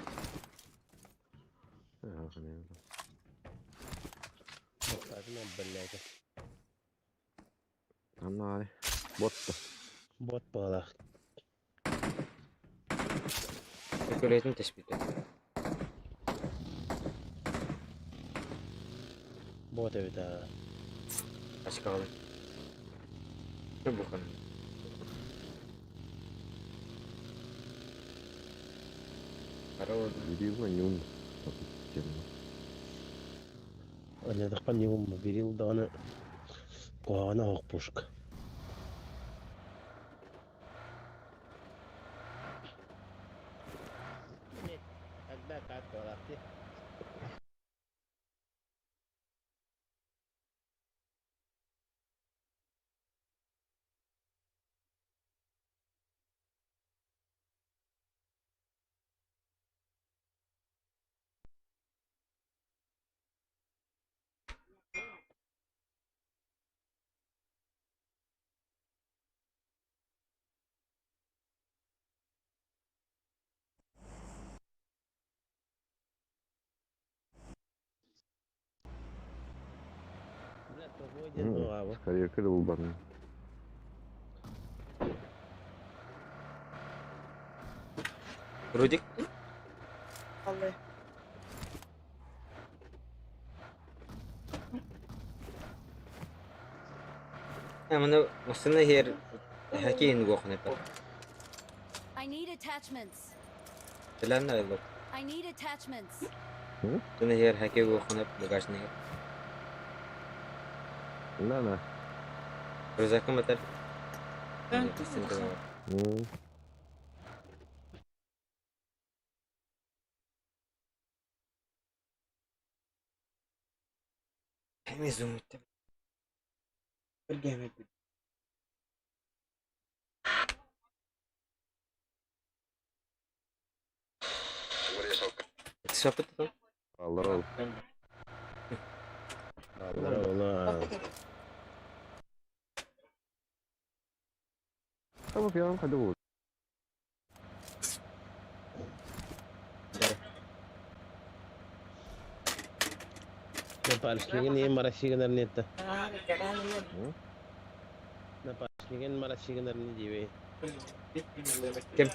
Анна Ботта. Бот буолах. Көрөтүн теспите. Бот эбит аа. Ачкалы. Бухан. Хоро. Берила нюн. Анядахпан ньугум бирил даҕаны куһаҕана оһох пушка. Когда как буолаахтыы. Скорее кырыл барын. Рудик. Аллы. Маны машина хер хакейин гохны пар. I need attachments. Билэн айлы. I need attachments. Туны хер хакей гохны багажник. На на. Рюкзакым бетер. Эми зум итте. Бир Сөпөт. Аллар ол. Аллар ола. Tamam ya hadi bu. Напаршнигин марашигынар нетта. Напаршнигин марашигынар не дивей. Ким?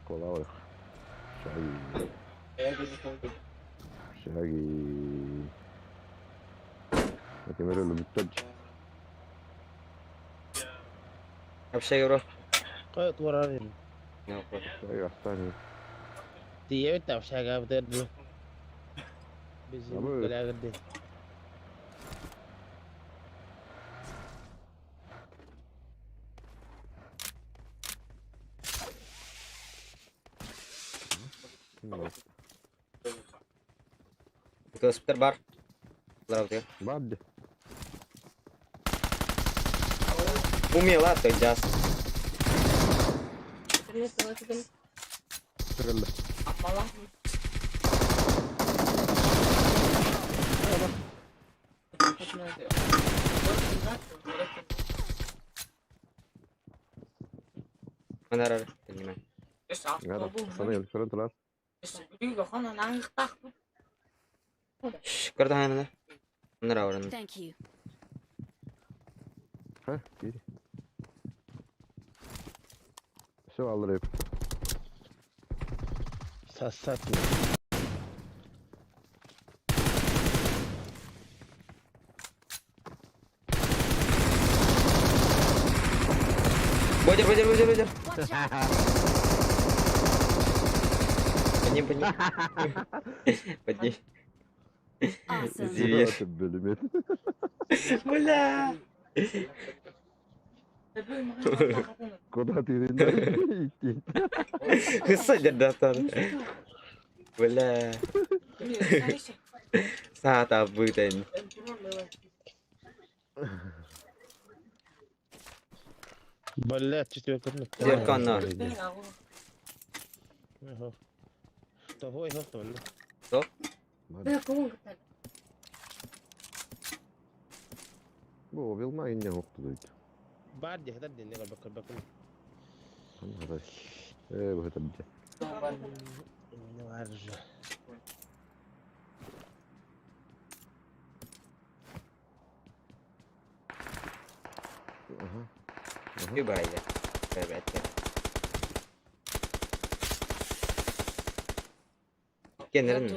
Kolay. Şagi. Şagi. Bakayım öyle bitti. Общага бро. Кой туарарын. Шаги астани. Тиебит общага бтерду. Бизи Абы. калягырды. Госпиталь бар. Здравствуйте. Бабди. Умела ты джаз. Сырылды. Манарар, понимаю. Гара. Sana geldi. Şurada turar. Көрді. Манара орын. Thank you. Ha, bir. Все, алларып. Сосать. Бодер, бодер, бодер, бодер. Watch out! Под ним, под ним. Под ним. Awesome. Зверь. Бөлүмет. Бля. Куда ты идти? Садер Бля. Саата бытан. Блядь, четвертый. Зеркально. Того и хохтон. Бу билма инне хокту дейт. Бар дии, хатар дии, не бакыр бакыр. Э, бу это бде. Не бар же. Ага. Любая. Ребята. Кеннерин.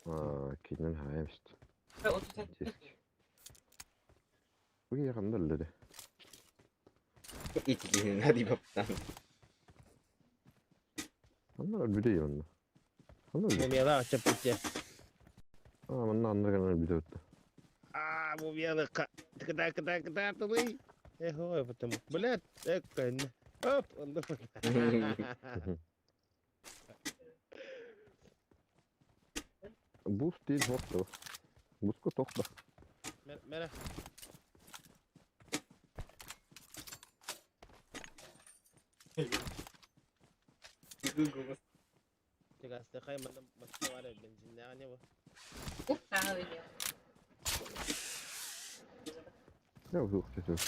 Аа, кинен хаемст. Бу якында эле. Итигин нади баптан. Анна өлбүдө янна. Анна өлбүдө. Мумияла чапытте. Аа, манна анна гана өлбүдө өттү. А, мумияла ка. Кыта кыта кыта тылый. Эх, ой, потому. Блядь, эккан. Оп, он Бус дейт хокту. Буска токта. Мера. Тигасты манна маставара бензин не бу. Я вдруг чуть.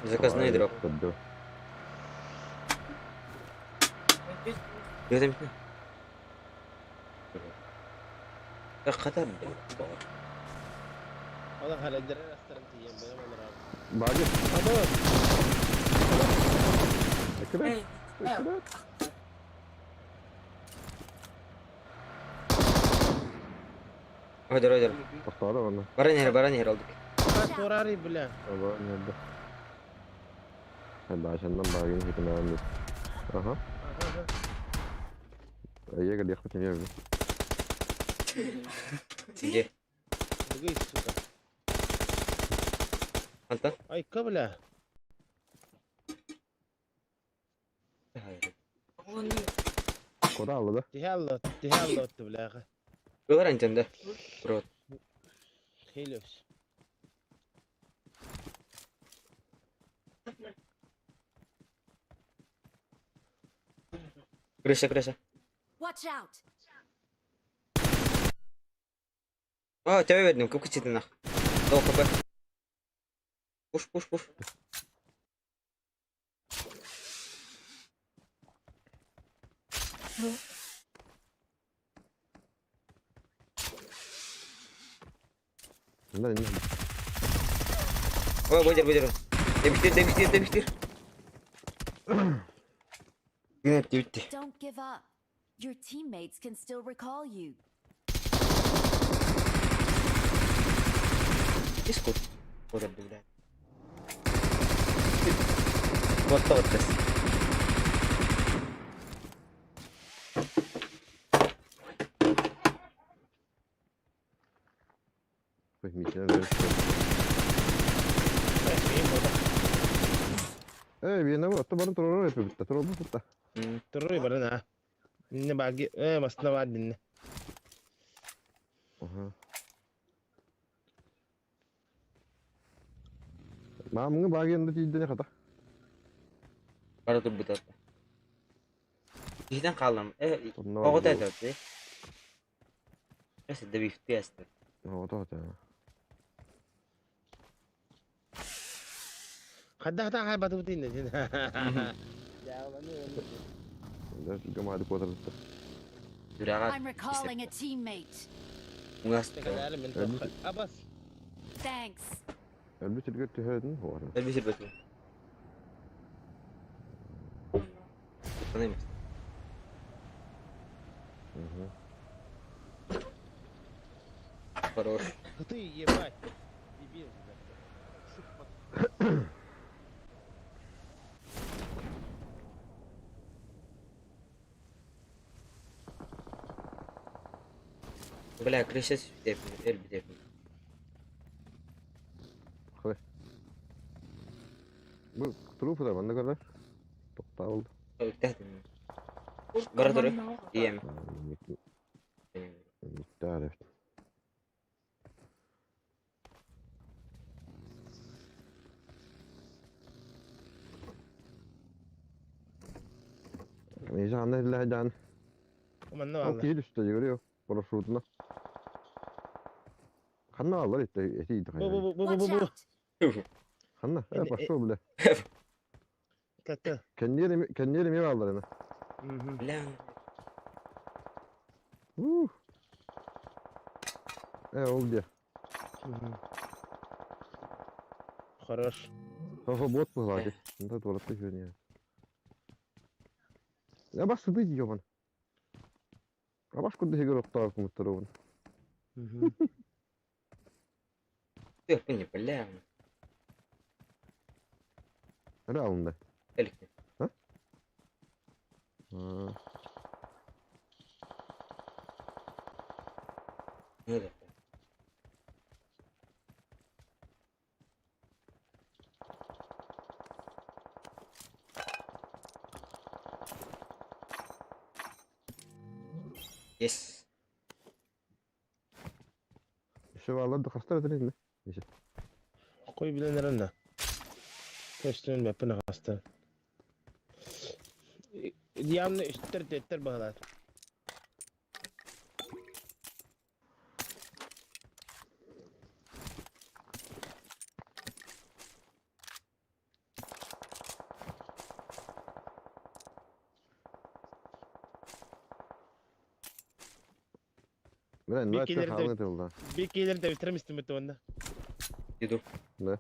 Заказной дроп. Gördüm. Kadar Allah halledere rastlarım diyeyim benim olur abi. Баги. Abo. Экрет. Экрет. Hadi hadi. Токтоду аны. Баран her баран her aldık. Torari bile. Aba nerede? Hadi عشان багин хитмән. Аха. Эйе гел яхты кемер. Где? Дугай, сука. Антон? Ай, кабля. Куда алды да? Тихалла, тихалла бляха. Олар антенда. Рот. Хелиос. Крыша, крыша. Watch out! А, тебя вернем, как ты нах. Дал хп. Пуш, пуш, пуш. Да, не. Ой, бодер, бодер. Demiştir, demiştir, demiştir. Yine bitti, bitti. Don't give up. Your teammates can still recall you. Дискот. Бодер, бля. Вот вот тест. Э, биэнэ бу, атта барын турар эпи битте, турар битте. Турруй барын а. Не баги, э, масна бар динне. Аха. Мамыңы баги энди тииддене хата. Бара турбут атта. Киһитэн хааллым. Э, Онно оҕото бу этэ ти. Эс добивты эстер. Оҕото этэ. Хайдах да хайбатыбыт иннин. Гамады куотарбыттар. Сүрэҕэ I'm recalling a teammate. Уҥаста. Абас. Thanks. Өлбүт сиргэр түһэрин хуара. Өлбүт сирбэт. Санаймас. Хорош. Ты ебать. Дебил. Бля, крыша сүтеппин, өлбүтеппин. Хой. Бу труп да манна көрөр. Тоқтаабыл. Өлтәһтим. Бара туру. Иэм. Никтар. Мейжан иллэһдьан. Манна Ол бааллар. киһи түстэ жүгүрүө парашютuna. Ханна аллар итте эти Бу бу бу бу Watch бу бу. out! Ханна э пошел бля. Как-то. Кеннери кеннери ми аллар ина. Бля. Ух. Э ол де. Хорош. Хо бот була. Нда туалетте жүнө. Я бас сыды ёбан. Абаш куды хигер октаа кумуттарыбын. Ты бля. Раунда. Эликте. А? Ну да. Yes. Еще алар да хастар этин. Кой билен эрэнна. Көстүн бэппин хаста. Явно үстер теттер бағалар. Бля, Bir ну это келерде- халны тылда. Bir келер де бітірмістім бітті онда. Иду. Да.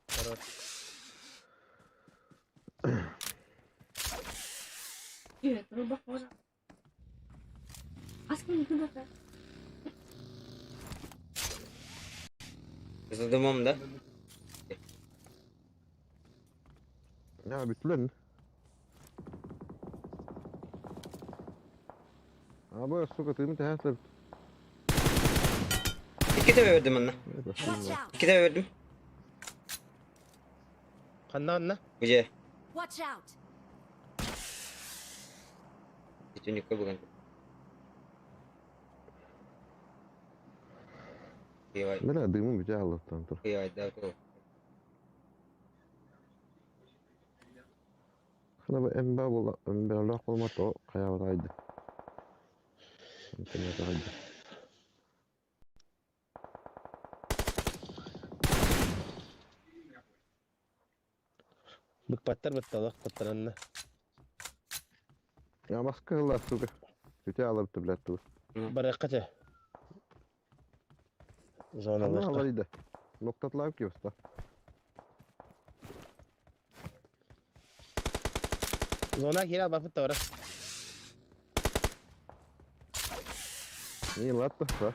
Хорош. Труба кожа. Аскын туда. За домом, да? Я бүтлен. Аба, сука, ты ми тәһәсләп. İki de verdim anne. Watch out! İki de verdim. Қанна анна? Gece. Watch out! Bütünlükle bugün. Кыйбай, Бля, дымы бүтә алыптан тур. кыйбай да то. Хана бу эмбә була, эмбә лак булма то кая айды. Интернет айды. Быкпаттар бытталақ қыттыранна. Я маска хылла, сука. Бүтә алыпты, блядь, тур. Бараққа те. Хана Зоналыққа. алар иде. Ноктатлап ки уста. Зона келе албапыт та бара. Не латта, да?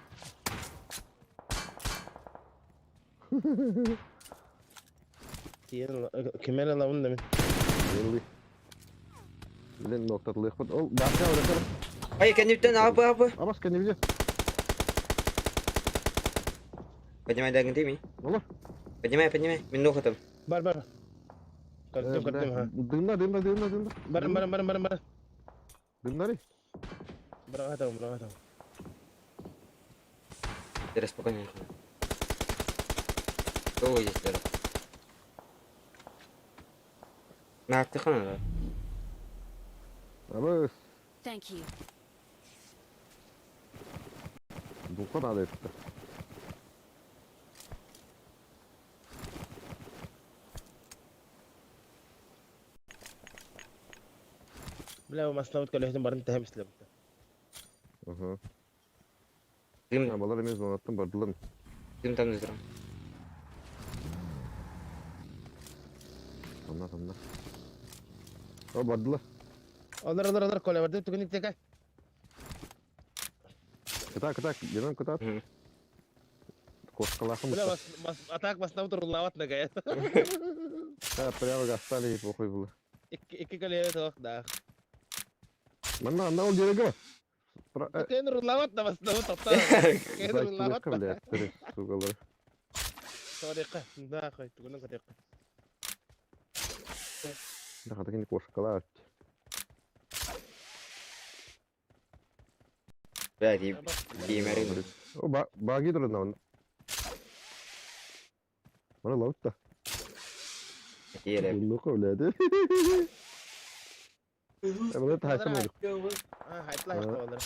Тиен кемел алабын да мен. Елли. Блин, ноктатлык бит. Ол башка öyle. Ay kendimden abi abi. Абас кәне виде. Поднимай дагын değil mi? Olur. Поднимай, поднимай. Мен нохотом. Бар бар. Көрдüm көрдüm ha. Дымда, дымда, дымда, дымда. Барın барın барın барın барın. Дымдары. Быраға атамын, быраға атамын. Теперь спокойно. Кого здесь теперь? На, ты хана, Абыс. Thank you. Духха наада эттэ. Бля, маслабыт көлөһүтүн барын тэһэ мислебит. Уһу. Дым, Балар эмиэ зонаттан бардылар. дым там зря. Тамна тамна. О бардылар. Олар олар олар коля барды түгүн иттека. Кыта кыта демем кыта. Кошкалахым. Бля, бас бас атак баснабыт уруллабат нагая. Да, прямо гастали похуй было. Икки икки көлөһү тоох да. Манна анна ол дерегі. Кен уруллабат да баснабыт токтоо. Кен уруллабат. Блядь, сугалар. Сорика, нахуй, түгүнүн катык. Да, хата кошкалар. Блядь, и геймеры. О, баги турна он. Мана лаутта. Еле. Лука, блядь. Мана тахайсам oldu. Хайтлах олар.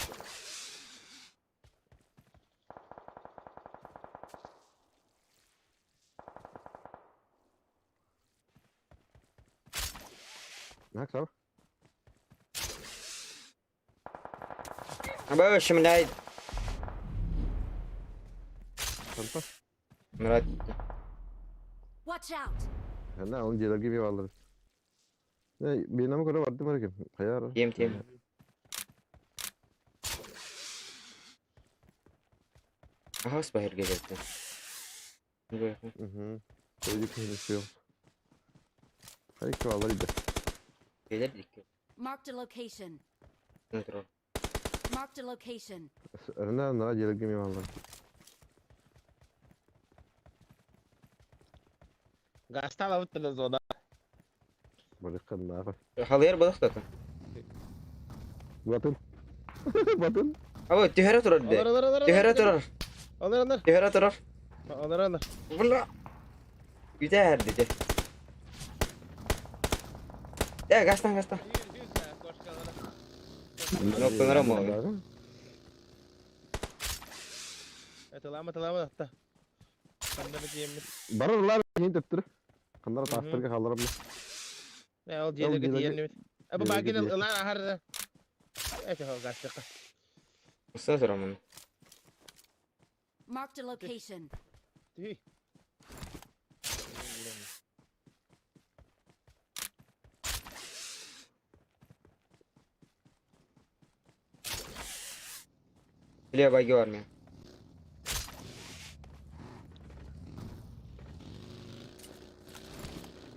Нак сав. Абы, блядь. Санта. Мурат. Watch out! Хана он дерегі би алыр. Не, бинам көрө барды бар экен. Каяр. Тем, тем. Ага, спахер келет. Угу. Койду кehini yok. Хайка алыр иди. Келер дик. Marked a location. Турар. Marked a location. Рена на дерегі ми алыр. Гастала бут зона. Барыкка нахуй. Халыяр балык Батын. Батын. Абы, түһәрә турар бе. Олар олар олар. Түһәрә турар. Олар олар. Түһәрә турар. Олар олар. Бла. Үтәр диде. Э, гастан, гастан. Ноктонара мо. Тылама тылама атта. Канда бит Барырлар хин тептир. Кандара тастырга халырым. Не ол диелеге диелне бит. Абы багин Диелеге. ылан ахар. Эте хо гастыка. Уста турамын. Marked a location. Түй. Бля, баги бар мен.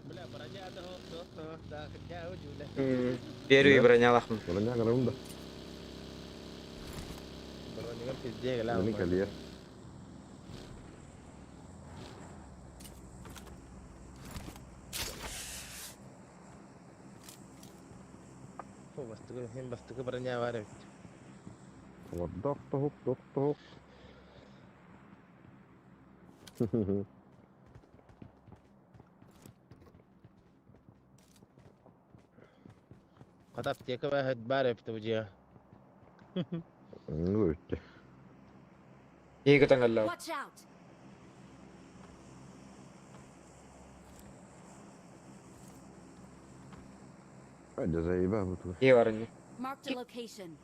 Бля, броня да хо, да, да, да, жуле. Первый броня лахмын. Броня карам да. Броня пизде гала. Мени калия. Фу, бастыгы, хем бастыгы броня бар бит. Док тохук, док тохук. Катап тека бар бар бит бу Ну өттө. Иги таңгалла. Watch out! Hadi zayıba bu tu. Ие бар инде. Marked a location.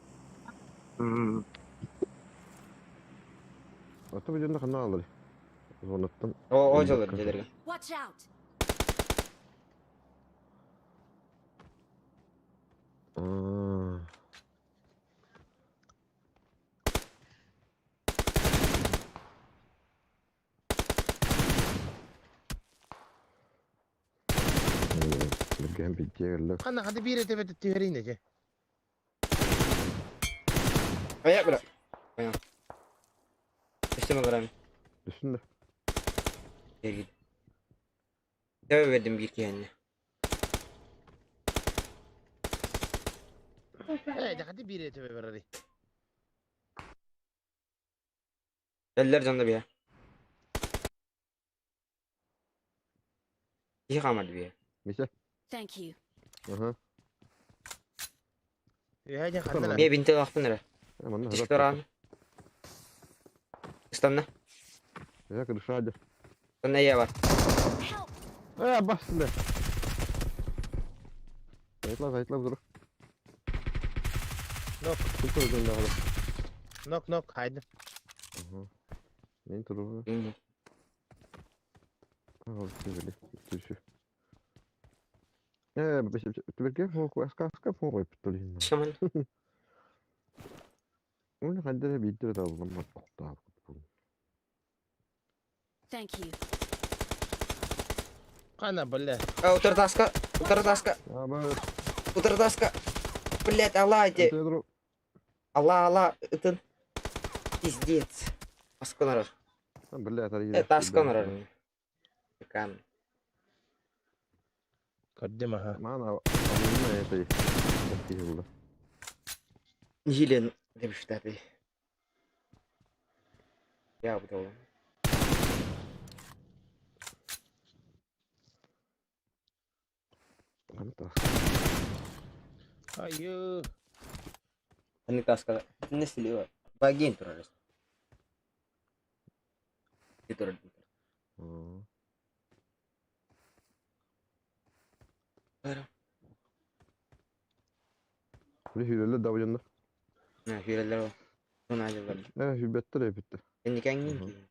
Ата бу жөндөк кана алыр. Зонаттан. О, о жылыр желерге. Watch out! Аа. Бирген биттегерлер. Кана хады бире тебет түһәрин же. Ая, бля. Понял. Үстеме барам. Үстүндө. Бергид. Тәбе бердим бир киһәнне. Э, хады бире тебе барари. Эллэр дьонно биһэ. Киһи хаамар биһэ. Миша. Thank you. Аха. Үһэ дьэ ханна Миэ бинте лахтын эрэ. Манна Тишторан. Ыстанна. Я крышадя. Ыстанна я бар. Help! Э, бас бля. Зайтла, зайтла вдруг. Нок. Тут тоже надо. Нок нок хайда. Ага. Мен туру. Шаман. Оны хандара биирдэ табыллан охтообут. Thank you. Хана бля. А, утар таска, утар таска, утар таска. Блять, Алла, эти. Алла, Алла, это пиздец. Асконарар. Бля, Это асконарар. Кам. Көрдүм аха. Мана алынна этой. Тиһилла. Елен дебиштати. Я буду. Anta. Айыы. Аны таска. Не силива. Багин турар. Турар. Бара. Били хүрэллэр давленно. На, хүрэллэр ол. Туна дьыллар. Э, хүрбэттэр эбиттэ. Энникэҥҥин.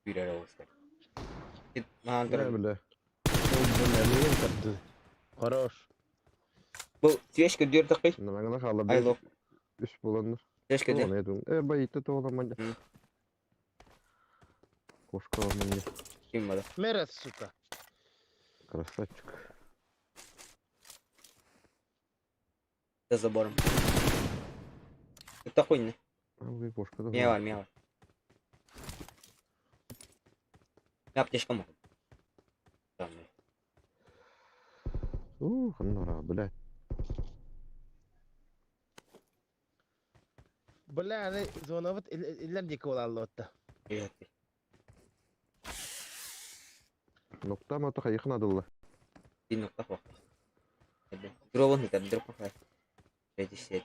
Хүрэр оҕустар. Маан Э, турар. бля. Хорош. Бу свечка дүртөккый. Намаңна хаалла. Айло. Үс боланнар. Свечка де. Э, байытта тоҕоламан. Кошка мне. Ким бада? Мера, сука. Красавчик. За забором. Это хуйня. А, кошка да. Мия бар, мия бар. Аптечка могу. Ух, нора, блядь. Бля, аны звонобут иллер диэки буолаллыбытта. Нокта ма тоха йыхнадылла. Ти нокта хвах. Дробон хитер, дроп хвах. Пятьдесят.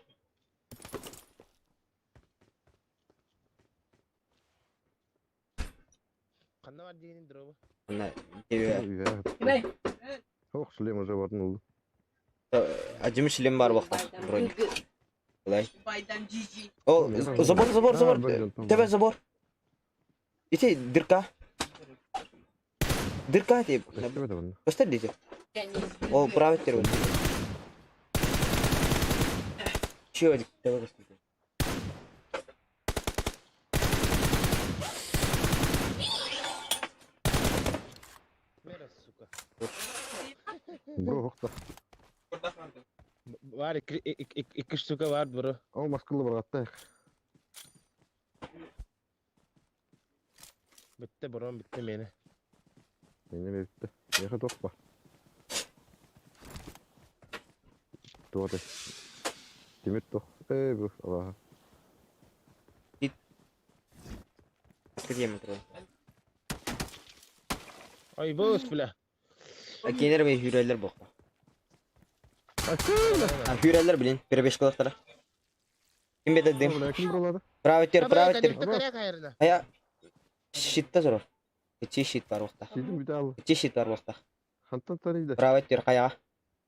Ханна бар дигенин дробу. Ана, тебе. Ох, шлем уже варнул. Ажым шлем бар бакта. Бронь. Былай. Байдам GG. О, забор, забор, забор. Тебе забор. Ити дырка. Дырка ти. Көстөр дите. О, правый тервен. Чего тебе көстөр? Мера, сука. Бро, охта. Бар икки штука бар, бро. Ол маскылы баргатта. Битте, бро, битте мени. Мени битте. Яха тохпа. Туоте. Тимир тох. Эй, бу, Аллаха. Где метро? Ай, бос, бля. Кенер мен хүрэллэр бокта. А хүрэллэр блин, перебежкалар. Ким беде дем? Ким бролады? Правый тер, правый тер. Ая щитта зор. Ичи щит бар бокта. Сидим бит ал. Ичи щит бар бокта. Хантан тарыйда. Правый тер каяга.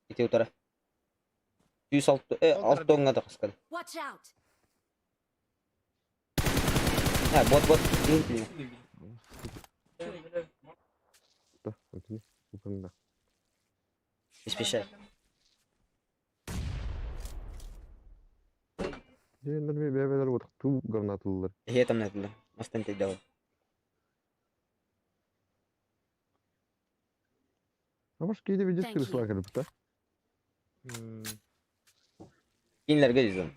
Ити утара. Жүз алты, алты оңга да кыскады. Watch out! Ha, бот бот. Блин. Да, окей. Да. Не спешай. Дендер бебелер вот ту говнатылар. Я там надо. Остань ты делал. А может кейде видео Thank you. кырысла кіріп та? Кинлерге дейсің.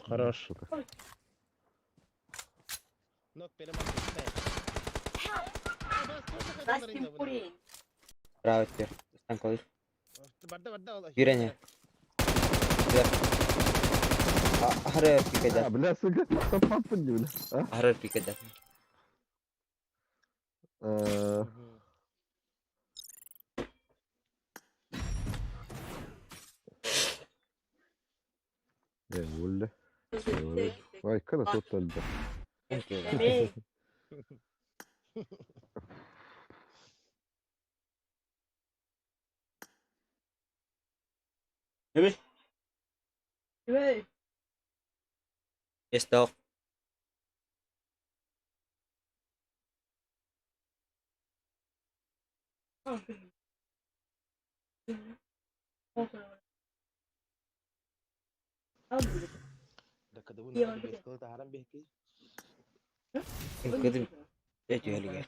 Хорош. Сука. Нок, перематывай. Help! Браво, Станкович. Барда барда ол. Юрение. Ахрар пикаджа. А, бля, сука, тапапын не, бля. А? Ахрар пикаджа. Э, Оля. Ой, когда тот өлді. Yes, dog. كذب يا Өлді.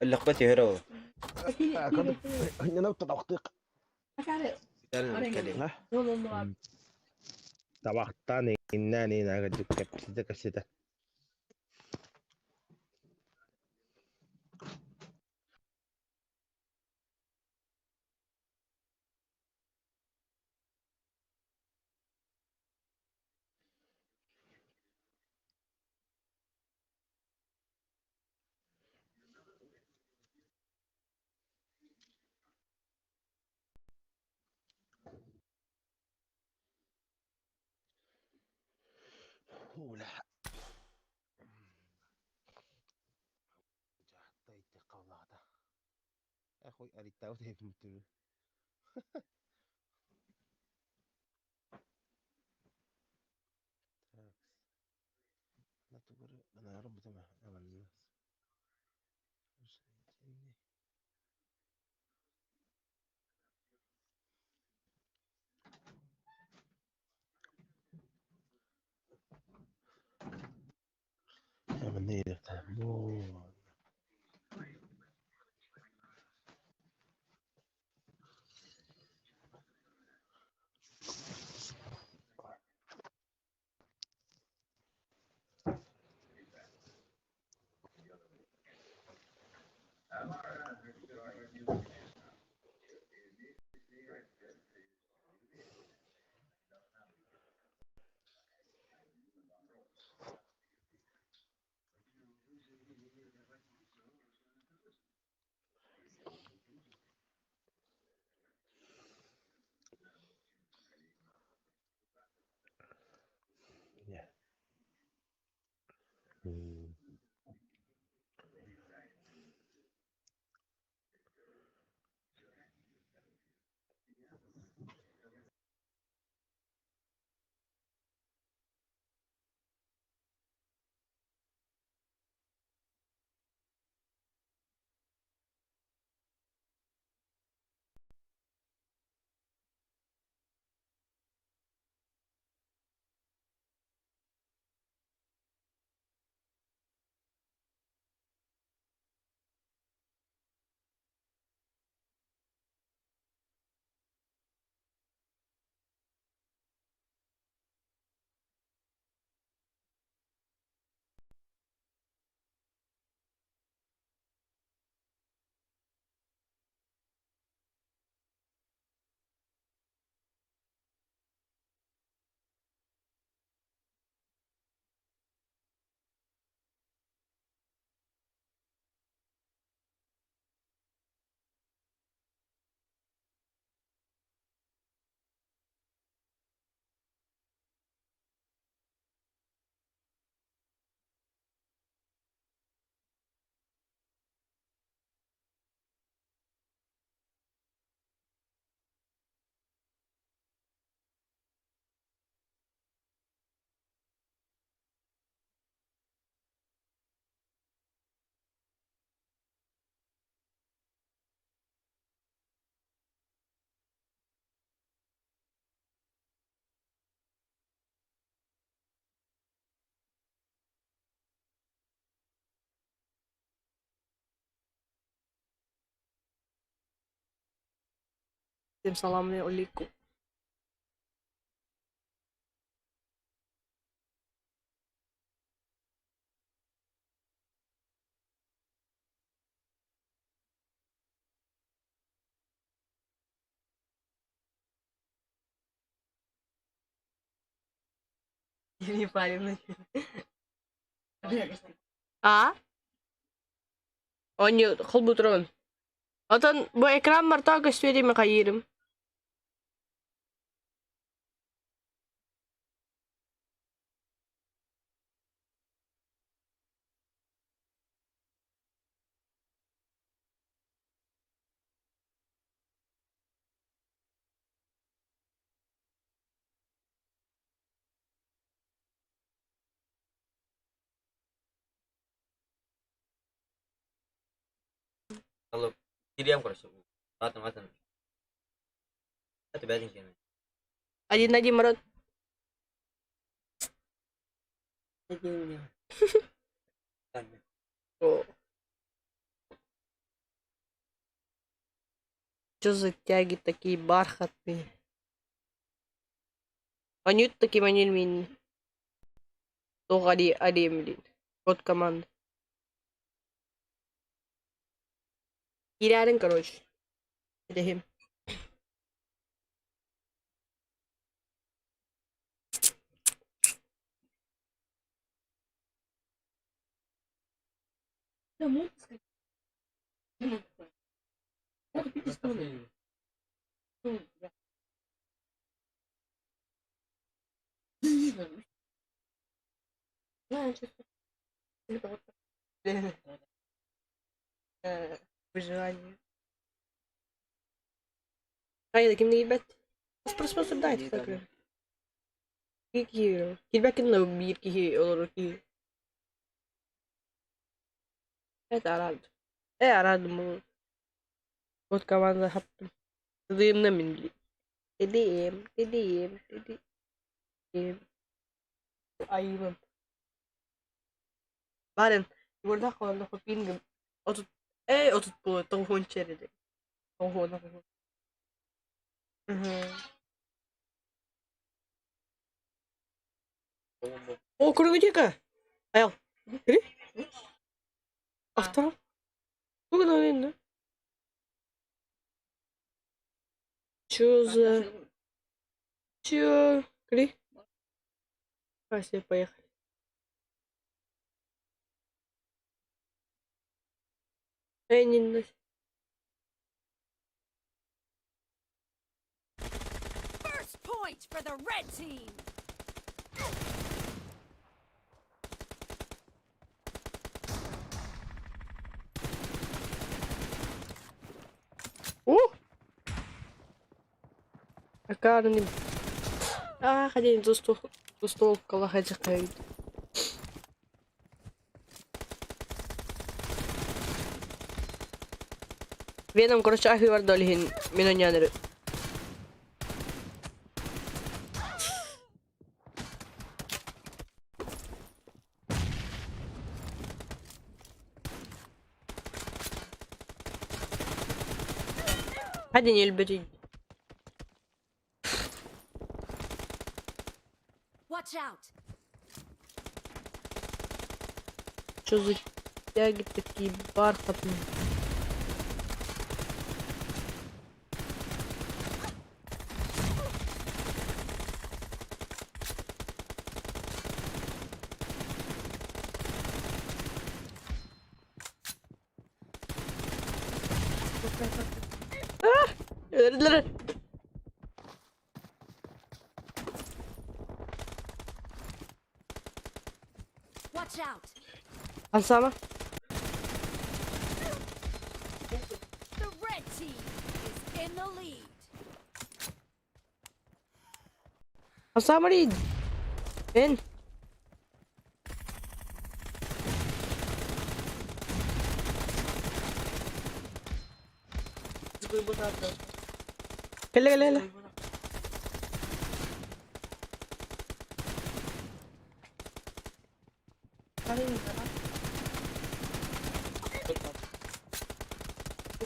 اللقطة هرو. Табақтан иннан инага кэпсите кэпсите. Ула. Ахуй аритау деп. انا يا رب تمام امل الناس Всем салам алейкум. Не парень. А? Онньу холбуу турабын. Отон бу экран марта көстүө дии хайыырым. Алло, кириэм короче. Атын атын. Это бэдин киэнэ. Один один Марат. О. Чё за тяги такие бархатные? Они такие манильмин. Тоҕо алиэмлин. Вот команда. Киирээрин, короче. Этэһим. Да, мут сказать. Вот пить Ну, да. Не знаю. Знаю, честно. Это вот так. Выживание. Хайда ким киирбэт? Просмотр так. Киһи киирбэккин биир киһи олорор киһи. Это арадым. Арадым ол. Вот команда хаптым. Тыдыйымна мин. Тыдыйым, тыдыйым, тыдыйым. Айыбым. Барын, burada kalanda хопингым. Отут, отут буолуо, тоҕуһуон чэрили. Тоҕуһуон тоҕуһуон. О, көрүҥүтүкэ. Аял. Кири? Автор. Бүгүн ойын Чё за... Чё? Кри? Спасибо, поехали. Эй, не на- First point for the red team. О! Акарни. А, хотя двустволка хотя Веном, короче, ахи бар долихин минонянер. Hadi nilberi. Watch out. Что за тяги такие бархатные? А! Watch out. Alsama. The red team is in the lead. Alsama lead. Ben. Kela kela kela.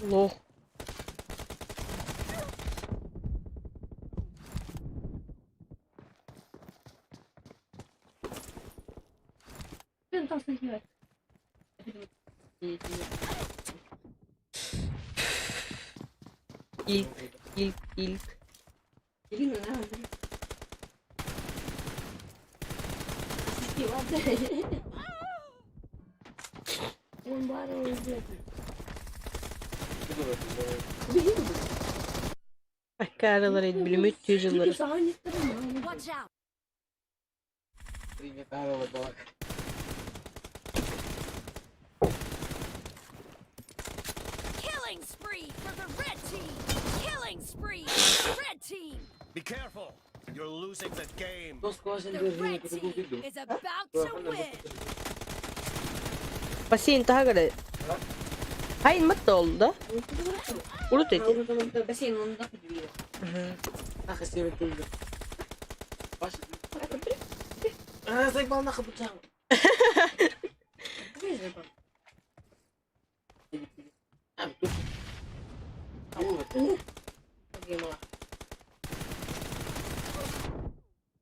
Лох. İlk, ilk, ilk. Аккаралар билимит тюжелер. Watch out! Killing spree for the red team! Killing spree for the red team! Be careful. You're losing the game. The red team is about to win! Бассейн тагары. Хайын мат oldu. Урут эти.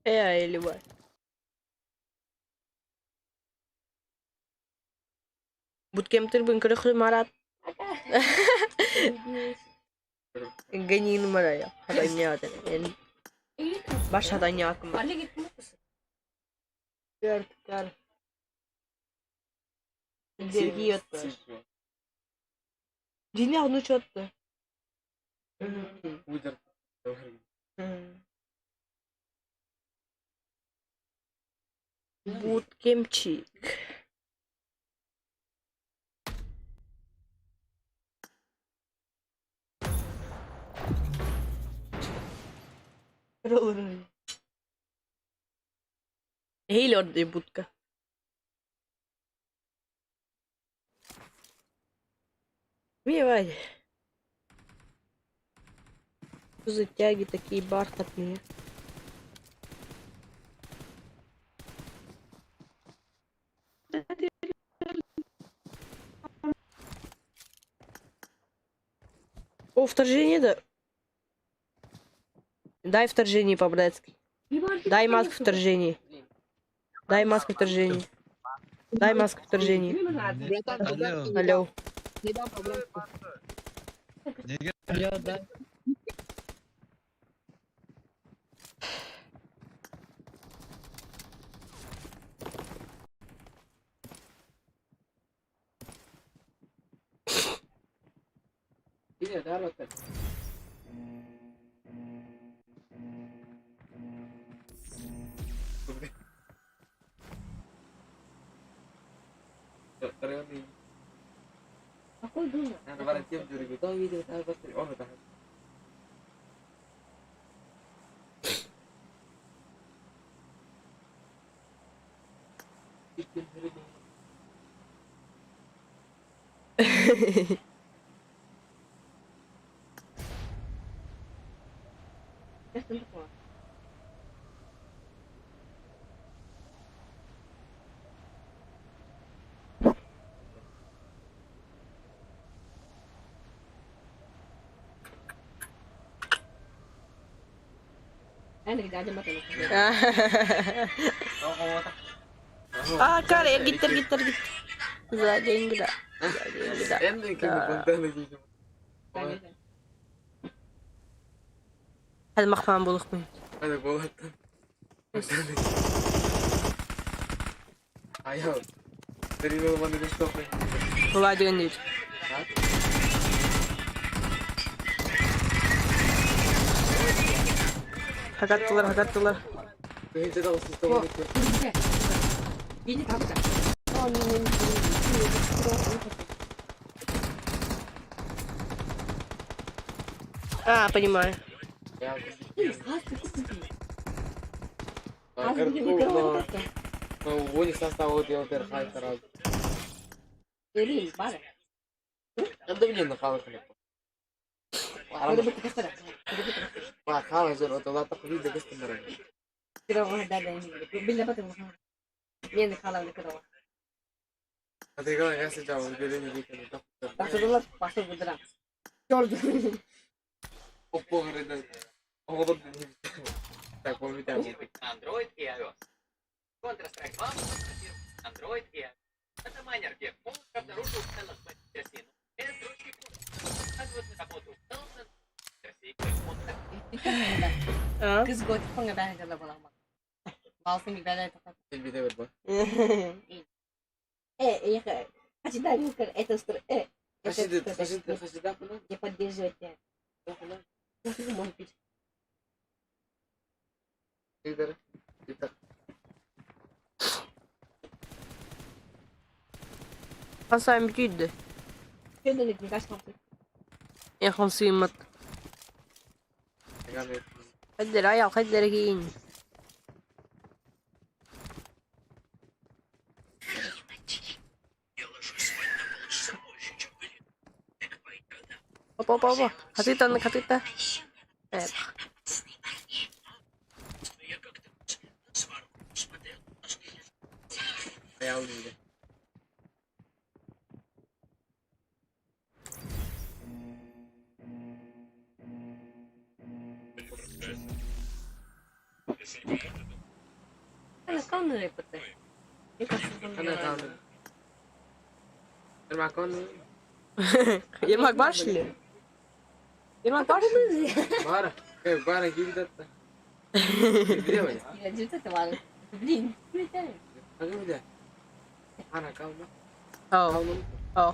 Э, или бар. Буткемтер бын көрөхлü марат. Гани numara хадanya En baş хадanya akım. Gör gör. Dergi yottu. Dini onu çottu. Буткемчик. Эһиил ордуй будка. Мивай. Что за тяги такие бархатные? О, вторжение, да? Дай вторжение по-братски. Дай маску вторжения. Дай маску вторжения. Дай маску вторжения. Алло. А, кар, эргиттер, гиттер, гит. Заденгда. Заденгда. Hadi makman buluk mu? Владимир. Хакаттылар, хакаттылар. А, понимаю. А? Кыз готикпын бәһәгәлә балама. Балсын бәлә тақат. Э, я это не поддерживать тебя. Может быть. Хасан бүтүйдү. Яхон сыймат. Хәддер аял хәддер кийин. Опа, опа, опа. Хатыта, на хатыта. Э, Ермак бар шли? Ермак бар шли? Бар, бар, ким датта. Блин. Ау. Ау.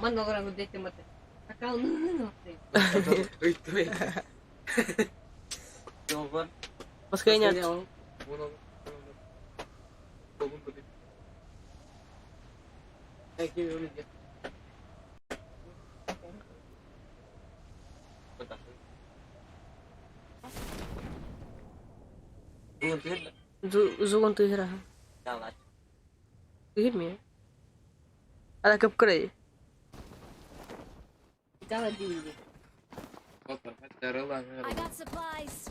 Баскайнят. Зугун тыгыра. Тыгырми. Ана кып кырай. I got supplies.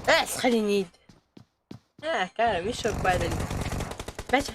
Э, сохранить. А, кара, мешок падали. Бача.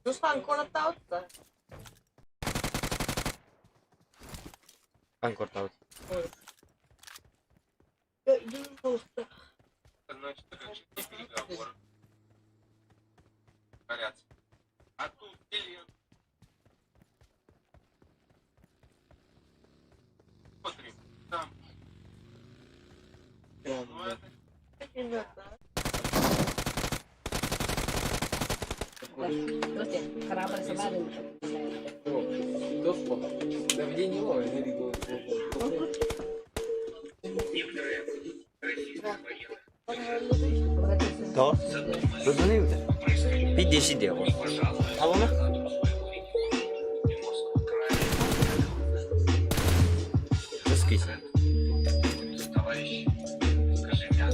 Руслан куораттаабыт да? Хан куораттаабыт. То? Пидеши диэҕи. Талана? Русский.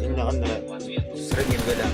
Иннаҕын средний года.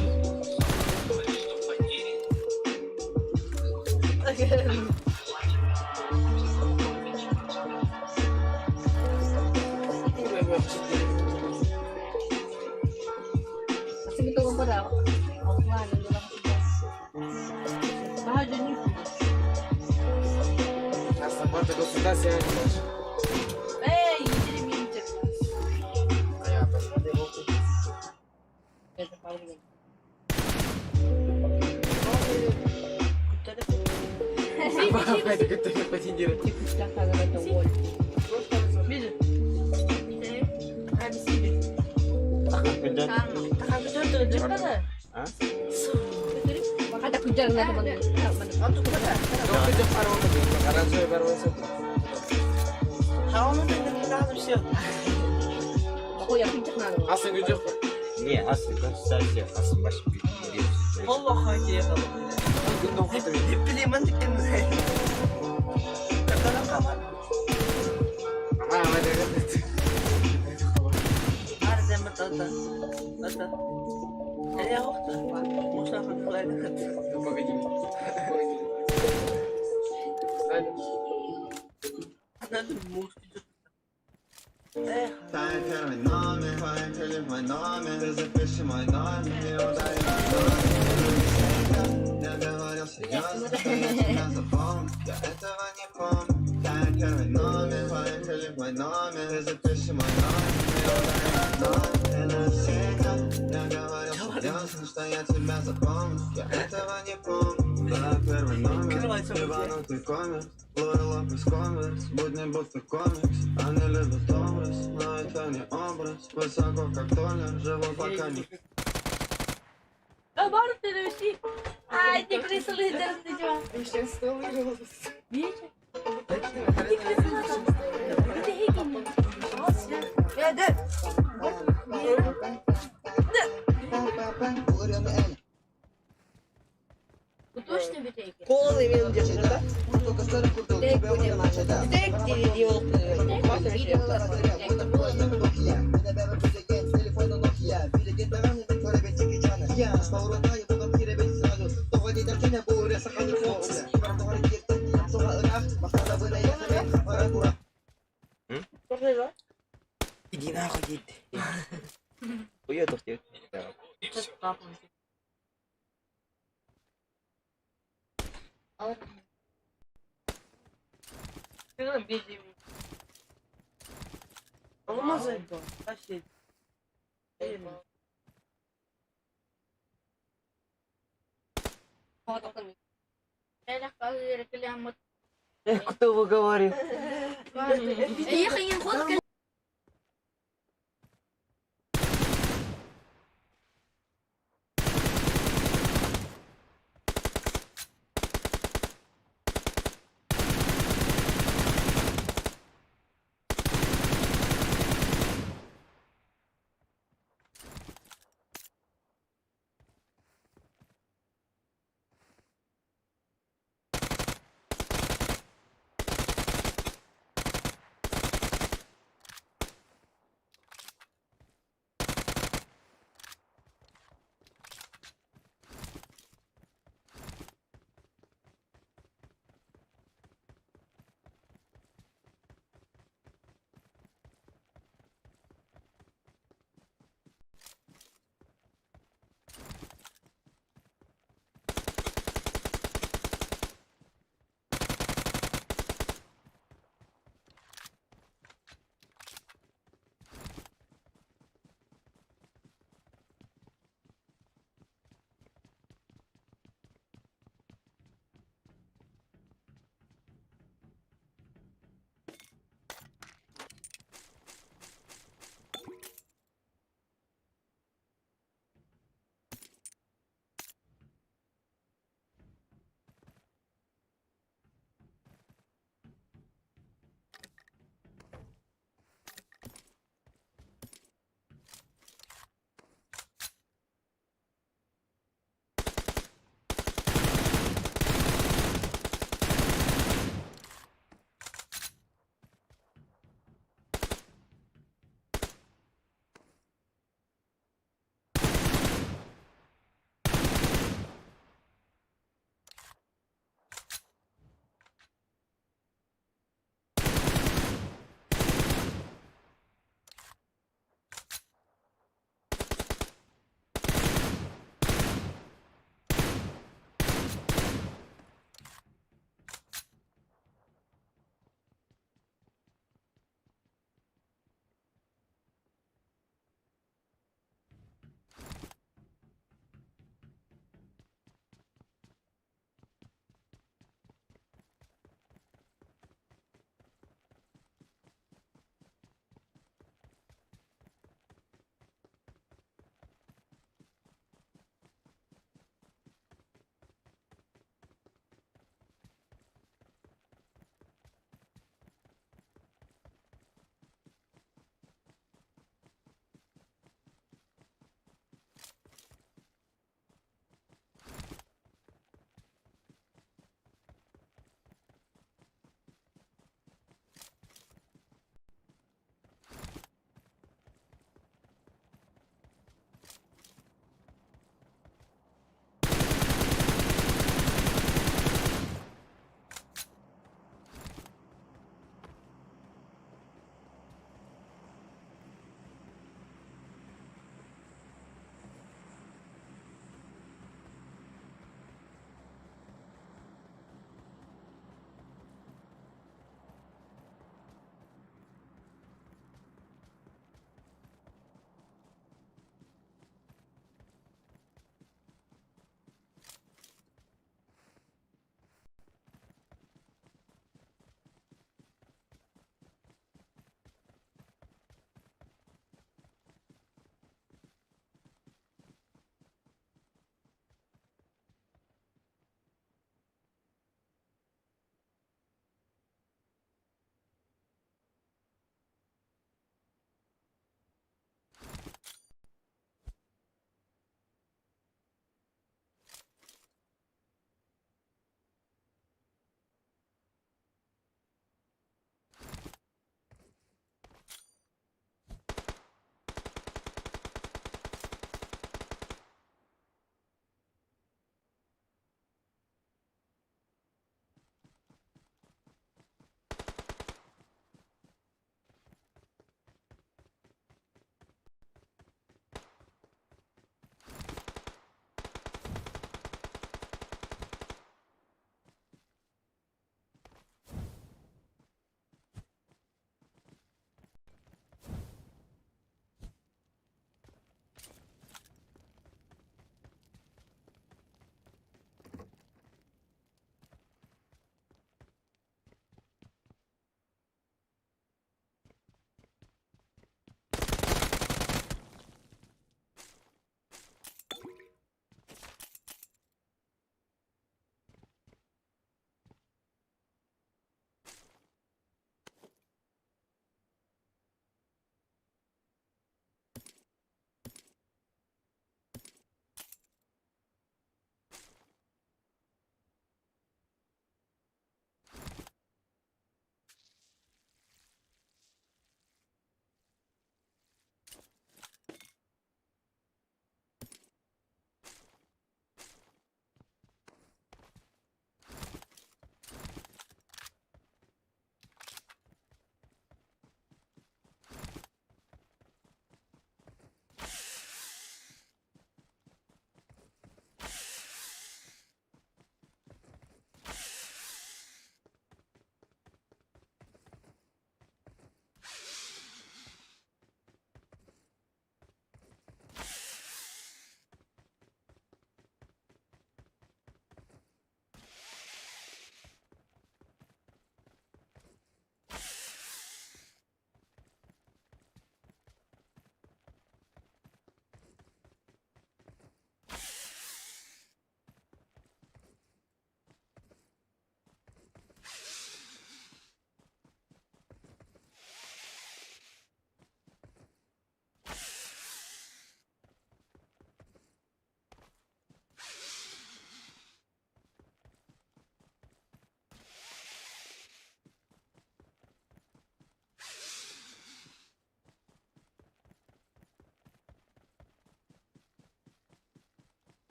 А? Не, асы, конституция, асы баш Твой номер, мой номер, ты запиши мой номер и ударь мой номер. Я говорил серьезно, что я тебя запомню, я этого не помню. Дай первый номер, твой мой номер, ты запиши мой номер и ударь мой номер. Навсегда я говорил серьезно, что я тебя запомню, я этого не помню. Да, первый номер, ебанутый комикс, Лора Лопес комикс, будни будто комикс. Они любят образ, но это не образ. Высоко как Толя, живу пока не Иди нахуй, иди. Уеду в тебе. Кто вы говорит?